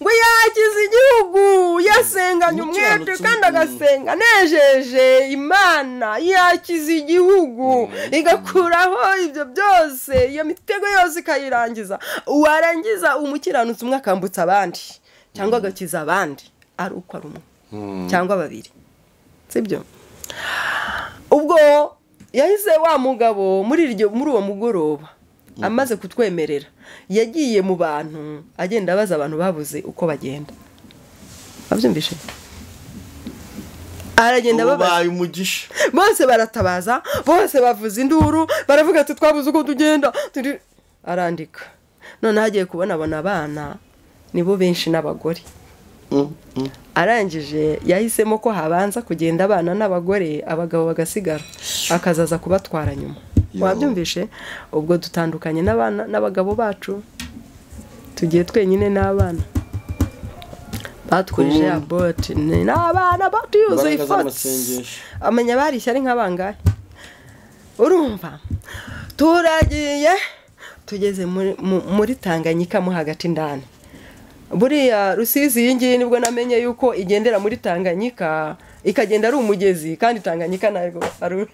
Ngo yakiza igihugu yasenganye umwete kandi agasenga nejeje Imana yakiza igihugu igakuraho ibyo byose iyo mitego yose ikayirangiza. Uwarangiza umukiranutsi umwe akambutsa abandi cyangwa agakiza abandi ari uko ari umwe cyangwa babiri. Sibyo? Ubwo yahise wa mugabo muri uwo mugoroba amaze kutwemerera yagiye mu bantu agenda abaza abantu babuze uko bagenda. Babyumvishe? Aragenda babaye umugisha. Bose baratabaza, bose bavuza induru, baravuga ati twabuze uko tugenda. Arandika. None hagiye kubona abona abana nibo benshi n'abagore. Arangije yahisemo ko habanza kugenda abana n'abagore abagabo bagasigara akazaza kubatwara nyuma. Wabyumvishe? Ubwo dutandukanye n'abana n'abagabo bacu tugiye twenyine n'abana batwije abot n'abana batuyuzuye ifotsi amenya barishya ari nkabangahe. Urumva turagiye tugeze muri Tanganyika mo hagati ndani. Buriya Rusizi iyi ngiyi nibwo namenye yuko igendera muri Tanganyika ikagenda ari umugezi kandi Tanganyika narwo ari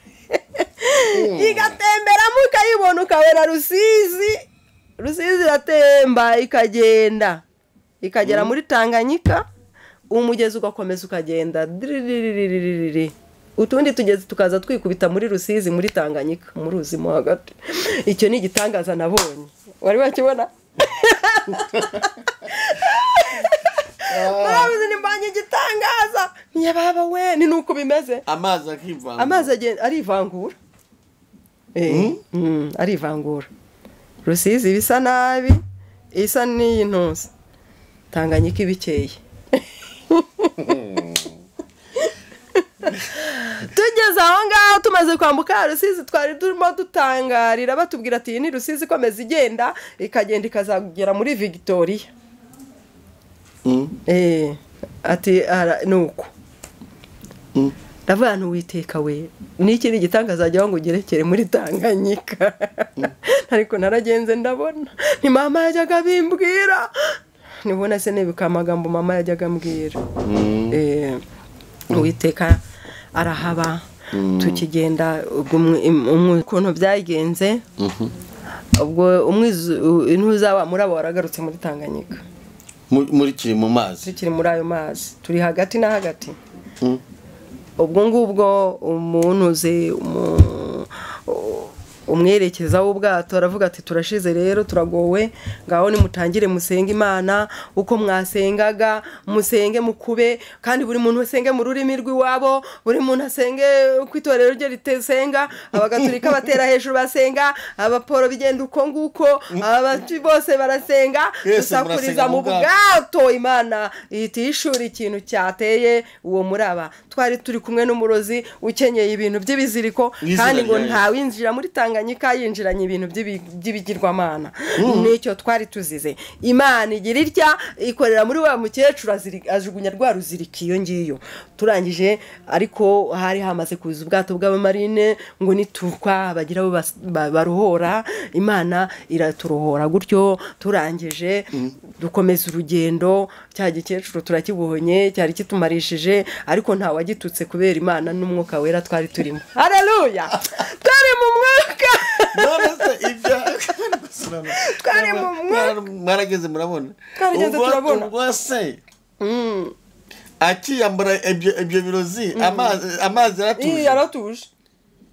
igatemberamo ukayibona ukabona Rusizi. Rusizi iratemba ikagenda ikagera muri Tanganyika umugezi ugakomeza ukagenda utundi tugezi tukaza twikubita muri Rusizi muri Tanganyika mu ruzi mo hagati. Icyo ni igitangaza nabonye. Wari wakibona? Murabizi nimbanye igitangaza. Nyababa we ni nuko bimeze. Amazi akivangura. Amazi agenda arivangura. Arivangura. Rusizi bisa nabi isa n'iyintuza. Tanganyika ibikeye. Tugeze aho ngaho tumaze kwambuka Rusizi twari turimo dutangarira batubwira ati ni Rusizi ikomeza igenda ikagenda ikazagera muri Victoria. Ati nuko. Ndavuga nti Uwiteka we niki ni igitangaza ngo ugerekere muri Tanganyika. Ariko naragenze ndabona ni mama yajyaga bimbwira. Nibona se nibuka amagambo mama yajyaga ambwira. Uwiteka arahaba tukigenda ukuntu byagenze. Ubwo intuza wa murabo waragarutse muri Tanganyika. Muri kiri mu mazi. Tukiri muri ayo mazi turi hagati na hagati. Ubwo ngubwo umuntu uze umwerekeza w'ubwato aravuga ati turashize rero turagowe ngaho nimutangire musenge Imana uko mwasengaga musenge mukube kandi buri muntu asenge mu rurimi rw'iwabo buri muntu asenge uko itorero rye ritesenga abagatulika batera hejuru basenga abaporo bigenda uko nguko abati bose barasenga dusakuriza mu bwato Imana itishura ikintu cyateye uwo muraba. Twari turi kumwe n'umurozi ukenyeye ibintu by'ibiziriko kandi ngo ntawinjira muri Tanganyika yinjiranye ibintu by'ibigirwamana. Nicyo twari tuzize. Imana igira irya ikorera muri wa mukecuru ajugunya rwa ruzirika iyo ngiyo. Turangije ariko hari hamaze kuza ubwato bw'abamarine ngo nitukwa bagira bo baruhora. Imana iraturohora gutyo. Turangije dukomeza urugendo cya gikecuru turakibonye cyari kitumarishije ariko nta wagitutse kubera Imana n'umwuka wera twari turimo. Haleluya. Twari mu mwuka. Twari mu mwuka. Mwarageze murabona. Twarageze turabona. Ubwo se akiyambura ibyo birozi amazi yaratuje. Yaratuje.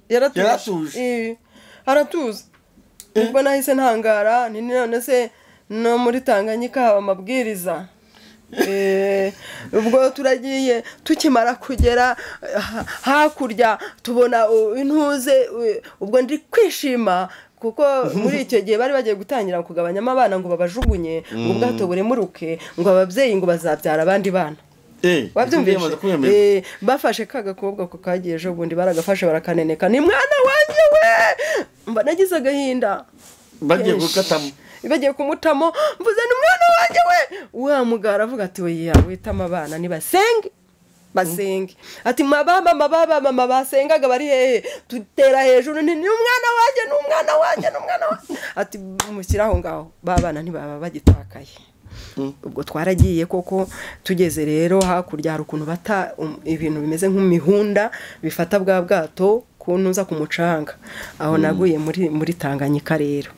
Yaratuje. Aratuza. Ubwo nahise ntangara ni none se No muri Tanganyika haba amabwiriza. Ubwo turagiye, tukimara kugera hakurya tubona intuze. Ubwo ndi kwishima kuko muri icyo gihe bari bagiye gutangira kugabanyamo abana ngo babajugunye, ngo ubwato buremuruke, ngo ababyeyi ngo bazabyara abandi bana. Wabyumvise? Bafashe ka gakobwa ko kagiye ejo bundi, baragafashe barakaneneka, ni mwana wanjye we. Mba nagize agahinda. Bagiye gukatamo, bagiye kumutamo, mvuze ni mwana wanjye we. Wa mugara avuga ati we witama abana nibasenge basenge. Ati mababa mababa mama basengaga bari hehe? Tutera hejuru ni umwana wanjye, ni umwana wanjye, ni umwana wanjye. Ati mushyiraho ngaho babana ntibaba bagitakaye. Ubwo twaragiye koko, tugeze rero hakurya hari ukuntu bata ibintu bimeze nk'imihunda bifata bwa bwato kuntuza ku mucanga. Aho naguye muri Tanganyika rero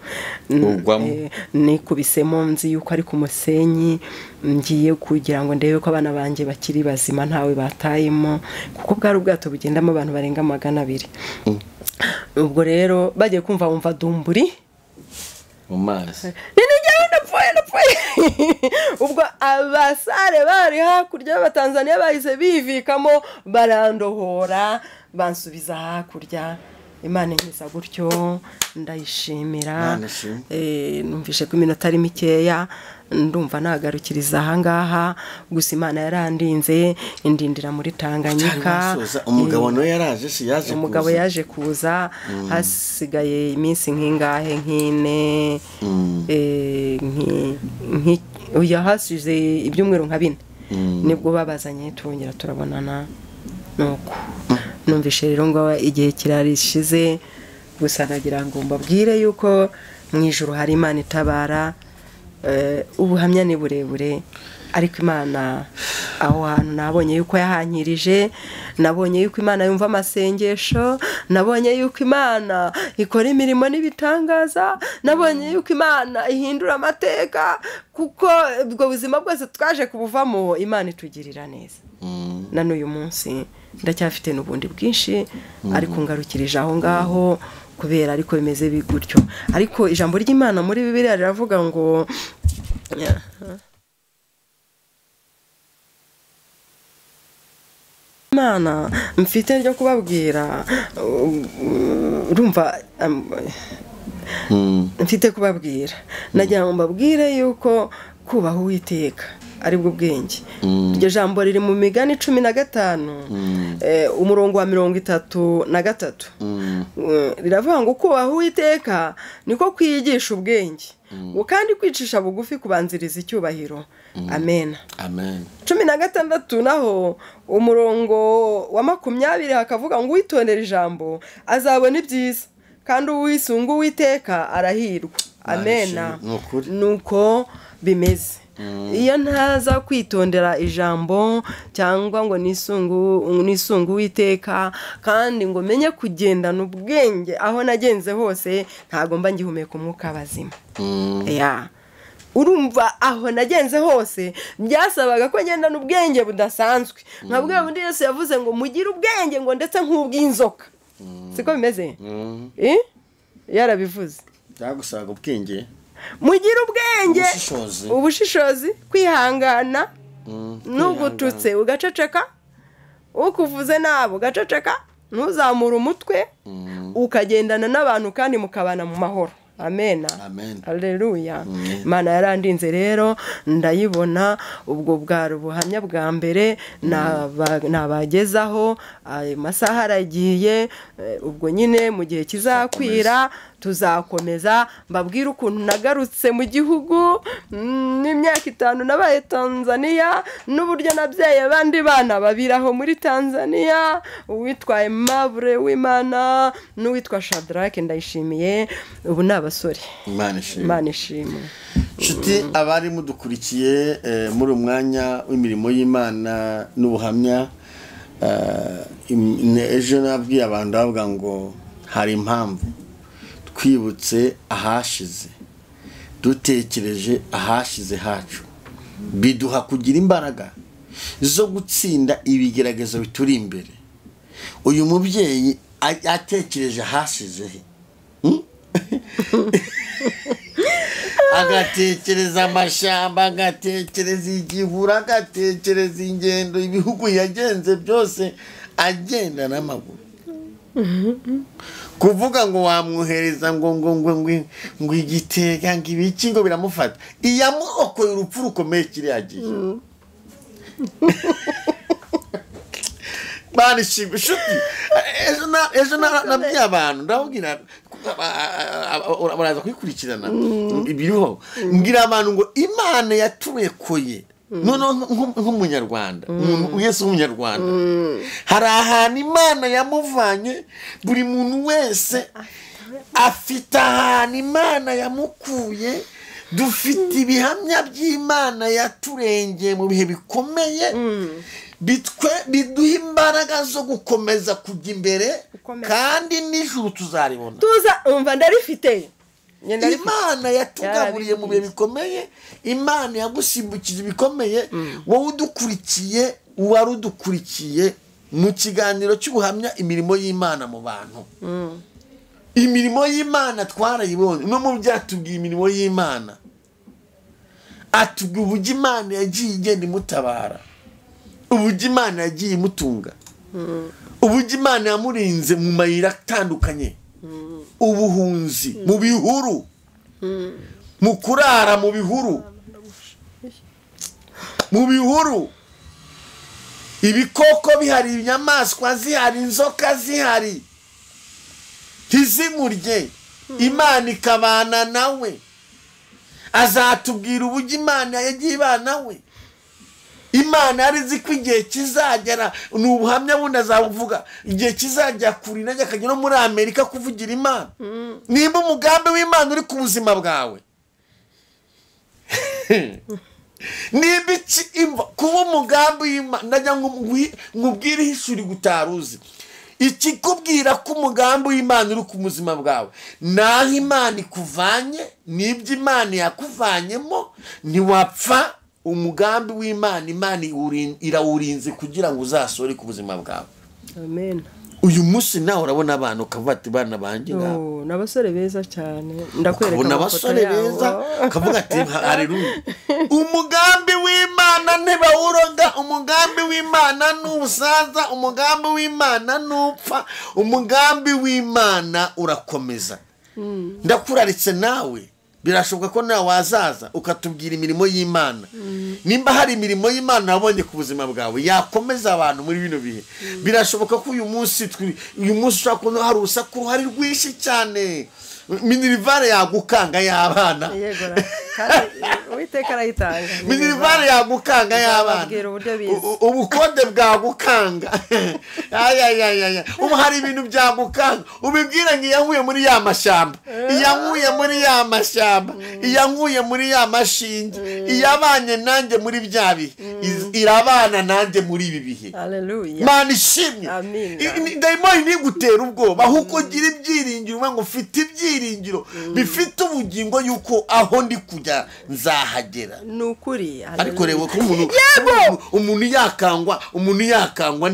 nikubisemo, nzi yuko ari ku musenyi, ngiye kugira ngo ndebe ko abana banjye bakiri bazima ntawe batayemo, kuko bwari ubwato bugendamo abantu barenga 200. Ubwo rero bagiye kumva wumva dumburi mu mazi, ndapfuye. Ubwo abasare bari hakurya b'Abatanzaniya bahise bivikamo barandohora, bansubiza hakurya. Imana inkiza gutyo, ndayishimira. Numvishe ko iminota ari mikeya, ndumva nagarukiriza aha ngaha. Gusa Imana yarandinze, indindira muri Tanganyika. Umugabo nawe yaraje, si yaje kuza? Umugabo yaje kuza hasigaye iminsi nk'ingahe, nk'ine, oya hasize ibyumweru nka 4, nibwo babazanye turongera turabonana. Nuko numvishe rero ngo igihe kirarishize. Gusa nagira ngo mbabwire yuko mu ijuru hari Imana itabara. Ubuhamya ni burebure, ariko Imana aho hantu nabonye yuko yahankirije, nabonye yuko Imana yumva amasengesho, nabonye yuko Imana ikora imirimo n'ibitangaza, nabonye yuko Imana ihindura amateka, kuko ubwo buzima bwose twaje kubuvamo Imana itugirira neza. Na n'uyu munsi ndacyafite n'ubundi bwinshi, ariko ngarukirije aho ngaho kubera ariko bimeze bigutyo. Ariko ijambo ry'Imana muri Bibiliya riravuga ngo Imana mfite ryo kubabwira, urumva mfite kubabwira, nagira ngo mbabwire yuko kubaha Uwiteka ari bwo bwenge. Iryo jambo riri mu migani 15 umurongo wa 33. Riravuga ngo kubaha Uwiteka niko kwigisha ubwenge, ngo kandi kwicisha bugufi kubanziriza icyubahiro. Amen. Amen. 16 naho umurongo wa 20 hakavuga ngo witondera ijambo azabona ibyiza, kandi uwisunga Uwiteka arahirwa. Amen. Nuko bimeze. Iyo ntaza kwitondera ijambo cyangwa ngo nisungu Uwiteka, kandi ngo menye kugendana ubwenge aho nagenze hose, ntago mba ngihumeka umwuka bazima. Urumva aho nagenze hose byasabaga ko ngendana ubwenge budasanzwe. Nka bwa bundi Yesu yavuze ngo mugire ubwenge ngo ndetse nk'ubw'inzoka. Siko bimeze? Yarabivuze. Byagusaga ubwenge, mugire ubwenge, ubushishozi, kwihangana, n'ugututse ugaceceka, ukuvuze nabo ugaceceka, ntuzamure umutwe, ukagendana n'abantu kandi mukabana mu mahoro. Amen. Haleluya. Imana yarandinze rero ndayibona. Ubwo bwari ubuhamya bwa mbere nabagezaho. Ayo masaha aragiye, ubwo nyine mu gihe kizakwira tuzakomeza mbabwire ukuntu nagarutse mu gihugu n'imyaka 5 nabaye Tanzania, n'uburyo nabyaye abandi bana babiraho muri Tanzania, uwitwa Aimable Wimana n'uwitwa Shadrack Ndayishimiye. Ubu ni abasore. Imana ishimwe. Nshuti abari mudukurikiye muri umwanya w'imirimo y'Imana n'ubuhamya, ejo nabwiye abantu bavuga ngo hari impamvu twibutse ahashize, dutekereje ahashize hacu, biduha kugira imbaraga zo gutsinda ibigeragezo bituri imbere. Uyu mubyeyi atekereje ahashize he, Agatekereza amashyamba, agatekereza igihuru, agatekereza ingendo, ibihugu yagenze byose agenda n'amaguru. Kuvuga ngo wamwohereza ngo ngo ngo ngo ngo igitega ngo ibiki ngo biramufata, iyamurokoye urupfu rukomeye kiriya gihe. Bani inshuti, ejo nabwiye abantu, ndababwira baraza kwikurikirana ibiriho, mbwira abantu ngo Imana yaturekoye. Noneho nk'umunyarwanda, umuntu wese w'umunyarwanda, hari ahantu Imana yamuvanye. Buri muntu wese afite ahantu Imana yamukuye. Dufite ibihamya by'Imana yaturengeye mu bihe bikomeye, biduha imbaraga zo gukomeza kujya imbere, kandi n'ijuru tuzaribona. Tuza umva ndarifite. Imana yatugaburiye mu bihe bikomeye, Imana yagusimbukije ibikomeye. Wowe udukurikiye, uwari udukurikiye mu kiganiro cy'ubuhamya imirimo y'Imana mu bantu. Imirimo y'Imana twarayibonye. No mu byatubwiye imirimo y'Imana, atubwiye uburyo Imana yagiye igenda imutabara, uburyo Imana yagiye imutunga, uburyo Imana yamurinze mu mayira atandukanye, ubuhunzi mu bihuru, mu kurara mu bihuru, mu bihuru, ibikoko bihari, inyamaswa zihari, inzoka zihari, ntizimurye, Imana ikabana nawe. Azatubwira uburyo Imana yagiye ibana we. Imana yari izi ko igihe kizagera, ni ubuhamya bundi azabuvuga, igihe kizajya kure najya akajya no muri Amerika kuvugira Imana. Nimba umugambi w'Imana uri ku buzima bwawe, nimba kuba umugambi w'Imana, najya nkubwire ihishuri gutaruzi, ikikubwira ko umugambi w'Imana uri ku buzima bwawe, naho Imana ikuvanye, n'ibyo Imana yakuvanyemo, ntiwapfa. Umugambi w'Imana, Imana irawurinze kugira ngo uzasore ku buzima bwawe. Amen. Uyu munsi nawe urabona abantu ukavuga ati bana banjye ngabo n'abasore beza cyane, ndakwereka abasore beza, ukavuga ati haleluya. Umugambi w'Imana ntibawuroga, umugambi w'Imana n'usaza, umugambi w'Imana n'upfa, umugambi w'Imana urakomeza. Ndakuraritse nawe, birashoboka ko nawe wazaza ukatubwira imirimo y'Imana. Nimba hari imirimo y'Imana wabonye ku buzima bwawe yakomeza abantu muri bino bihe, birashoboka ko uyu munsi ushobora kubona hari urusaku ruhari rwinshi cyane, minirivare yagukanga y'abana. Uwiteka arayitanga. Minirivare yagukanga y'abana, ubukode bwagukanga, ubu hari ibintu byagukanga, ubibwira ngo iyankuye muri ya mashyamba, iyankuye muri ya mashyamba, iyankuye muri ya mashinge, iyabanye nanjye muri bya bihe, irabana nanjye muri ibi bihe. Mana ishimwe. Dayimoni ntigutera ubwoba, ahubwo gira ibyiringiro, ngo ufite ibyiringiro bifite ubugingo yuko aho ndi kujya nzahagera. Ni ukuri. Ariko reba ko umuntu yakangwa, umuntu yakangwa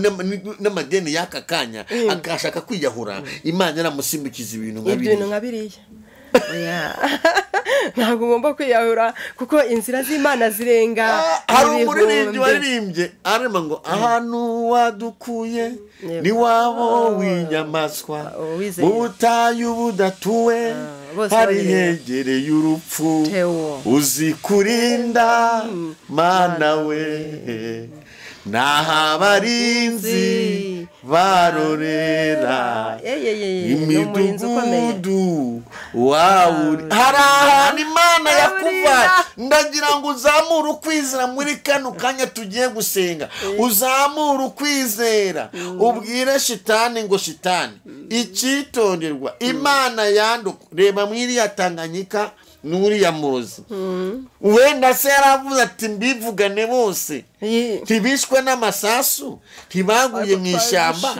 n'amadeni y'aka kanya, akashaka kwiyahura, Imana yaramusimbukiza ibintu nka biriya. Ntabwo ugomba kwiyahura kuko inzira z'Imana zirenga. Hari umuririmbyi waririmbye arema ngo ahantu wadukuye ni wabo w'inyamaswa, mu butayu budatuwe hari hegereye urupfu, uzi kurinda Mana we, nahabarinzi barorera imidugudu wawe. Hari ahantu Imana yakuva. Ndagira ngo uzamure ukwizera muri kano kanya tugiye gusenga, uzamure ukwizera, ubwire shitani ngo shitani icyitonderwa Imana yanduka. Reba mwiriya Tanganyika n'uriya murozi, wenda se yaravuze ati mbivugane bose, ntibishwe n'amasasu, ntibaguye mu ishyamba,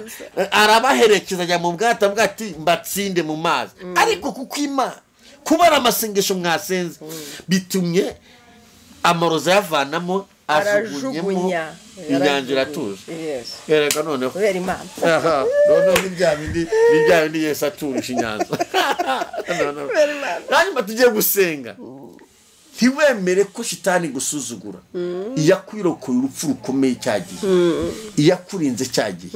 arabaherekeza ajya mu bwato avuga ati mbatsinde mu mazi. Ariko kuko Imana kubara amasengesho mwasenze bitumye amarozi yavanamo ajugunyemo inyanja iratuje. Erega noneho kubera Imana, noneho ni bya bindi Yesu aturisha inyanja. Hanyuma tugiye gusenga. Ntiwemere ko shitani gusuzugura. Iyakwirokoye urupfu rukomeye cyagiye, iyakurinze cyagiye,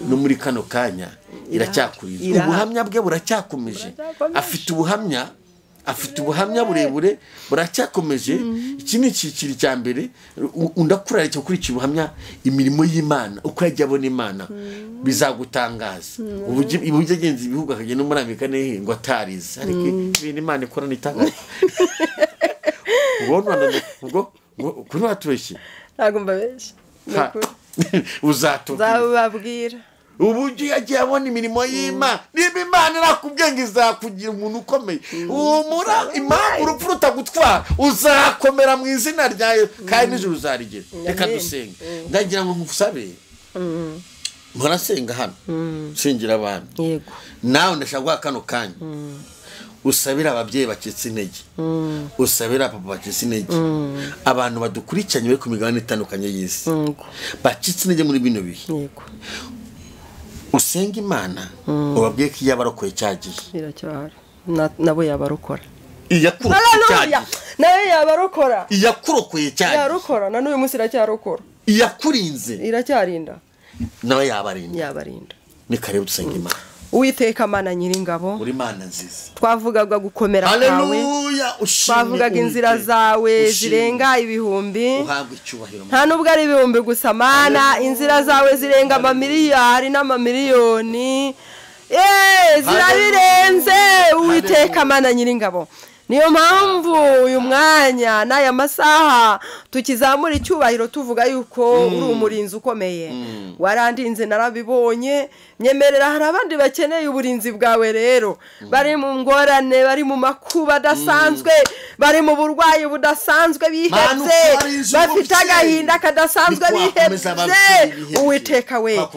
no muri kano kanya iracyakurinze. Ubuhamya bwe buracyakomeje, afite ubuhamya burebure buracyakomeje. Iki ni icyiciro cya mbere. Undakurarika gukurikira ubuhamya, imirimo y'Imana, uko yagiye abona Imana, bizagutangaza. Uburyo agenza ibihugu akagenda muri Amerika nehe ngo atarize, ariko ibintu Imana ikora ni itangaza. Ubwo kuri watubeshye ntabwo mbabeshye, uzatubwira uburyo yagiye abona imirimo y'Imana. Niba Imana irakubwiye ngo izakugira umuntu ukomeye, humura, impamvu urupfu rutagutwara, uzakomera mu izina rya Yesu, kandi n'ijuru uzarigera. Reka dusenge. Ndagira ngo nkusabe, murasenga hano, nsengera abantu. Yego. Nawe ndashaka guha kano kanya usabira ababyeyi bacitse intege, usabira papa bacitse intege, abantu badukurikiranye bari ku migabane itandukanye y'isi bacitse intege muri bino bihe. Yego. Usenga Imana ubabwiye ko iyo yabarokoye cyagiye, iracyahari, nabo yabarokora. Iyakurokoye cyagiye, nayo yabarokora. Iyakurokoye cyagiye, yarokora, na n'uyu munsi iracyarokora. Iyakurinze, iracyarinda, nawe yabarinda, yabarinda. Ni karibu dusenga Imana. Uwiteka Mana Nyiringabo, uri Mana nziza, twavugaga gukomera kwawe, haleluya, twavugaga inzira zawe zirenga ibihumbi, uhabwe icyubahiro. Nta nubwo ari ibihumbi gusa Mana, inzira zawe zirenga amamiliyari n'amamiliyoni, zirabirenze. Uwiteka Mana Nyiringabo, niyo mpamvu uyu mwanya n'aya masaha tukizamura icyubahiro tuvuga yuko uri umurinzi ukomeye. Warandinze narabibonye, nyemerera hari abandi bakeneye uburinzi bwawe rero, bari mu ngorane, bari mu makuba adasanzwe, bari mu burwayi budasanzwe, bihebye, bafite agahinda kadasanzwe, bihebye. Uwiteka we,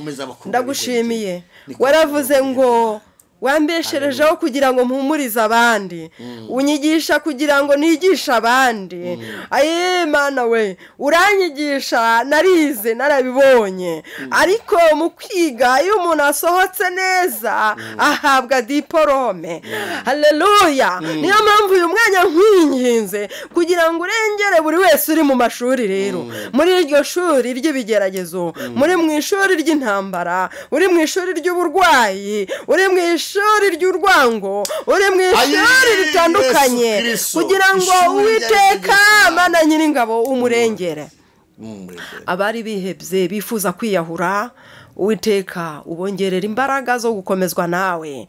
ndagushimiye. Waravuze ngo wambesherejeho kugira ngo mpumurize abandi, unyigisha kugira ngo nigishe abandi. Aye Mana we, uranyigisha, narize, narabibonye. Ariko mu kwiga iyo umuntu asohotse neza ahabwa diporome. Haleluya. Niyo mpamvu uyu mwanya nkwinginze kugira ngo urengere buri wese uri mu mashuri rero, muri iryo shuri ry'ibigeragezo, muri mu ishuri ry'intambara, uri mu ishuri ry'uburwayi, uri mu ishuri ry'urwango, uri mu ishuri ritandukanye, kugira ngo Uwiteka Mana Nyiringabo umurengere. Abari bihebye bifuza kwiyahura, Uwiteka ubongerera imbaraga zo gukomezwa nawe.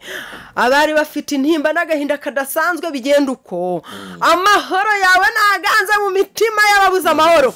Abari bafite intimba n'agahinda kadasanzwe bigenda uko, amahoro yawe naganze mu mitima y'ababuze amahoro.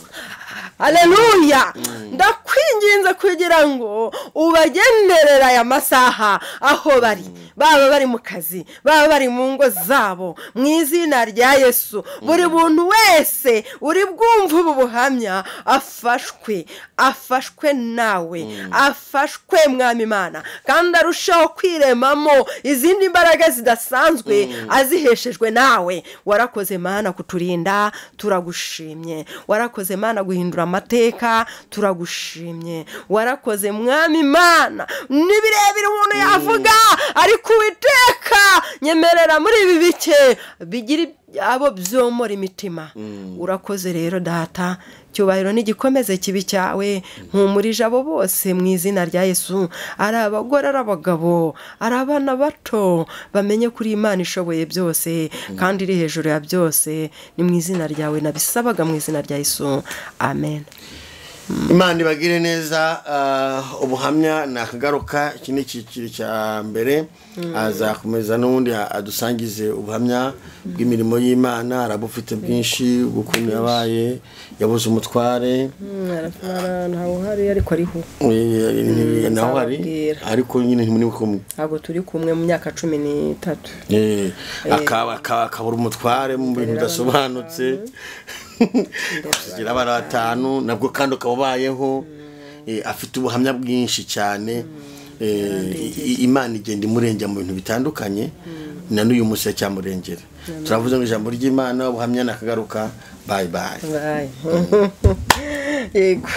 Haleluya. Ndakwinginze kugira ngo ubagenderera aya masaha aho bari, baba bari mu kazi, baba bari mu ngo zabo, mu izina rya Yesu. Buri muntu wese uri bwumva ubu buhamya afashwe, afashwe nawe, afashwe Mwami Imana, kandi arushaho kwiremamo izindi mbaraga zidasanzwe aziheshejwe nawe. Warakoze Mana kuturinda, turagushimye. Warakoze Mana guhindura amateka, turagushimye. Warakoze Mwami Imana, nibirebire umuntu yavuga, ariko Uwiteka nyemerera muri ibi bike bigira abo byomora imitima. Urakoze rero Data, cyubahiro n'igikomeze kibi cyawe, mpumurije abo bose mu izina rya Yesu, ari abagore, ari abagabo, ari abana bato, bamenye kuri Imana ishoboye byose kandi iri hejuru ya byose. Ni mu izina ryawe nabisabaga, mu izina rya Yesu, amen. Imana ibagire neza. Ubuhamya nakagaruka, iki ni icyiciro cya mbere, azakomeza n'ubundi adusangize ubuhamya bw'imirimo y'Imana. Arabufite bwinshi, ukuntu yabaye, yabuze umutware, ntawe uhari ariko ariho, naho hari ariko nyine ntimuri kumwe, ntabwo turi kumwe mu myaka 13. Akabura umutware mu bintu bidasobanutse, kugira abana 5 nabwo kandi ukabayeho. Afite ubuhamya bwinshi cyane. Imana igenda imurengera mu bintu bitandukanye, na n'uyu munsi yacyamurengera. Turavuze ngo ijambo ry'Imana, ubuhamya nakagaruka. Bye bye. Yego.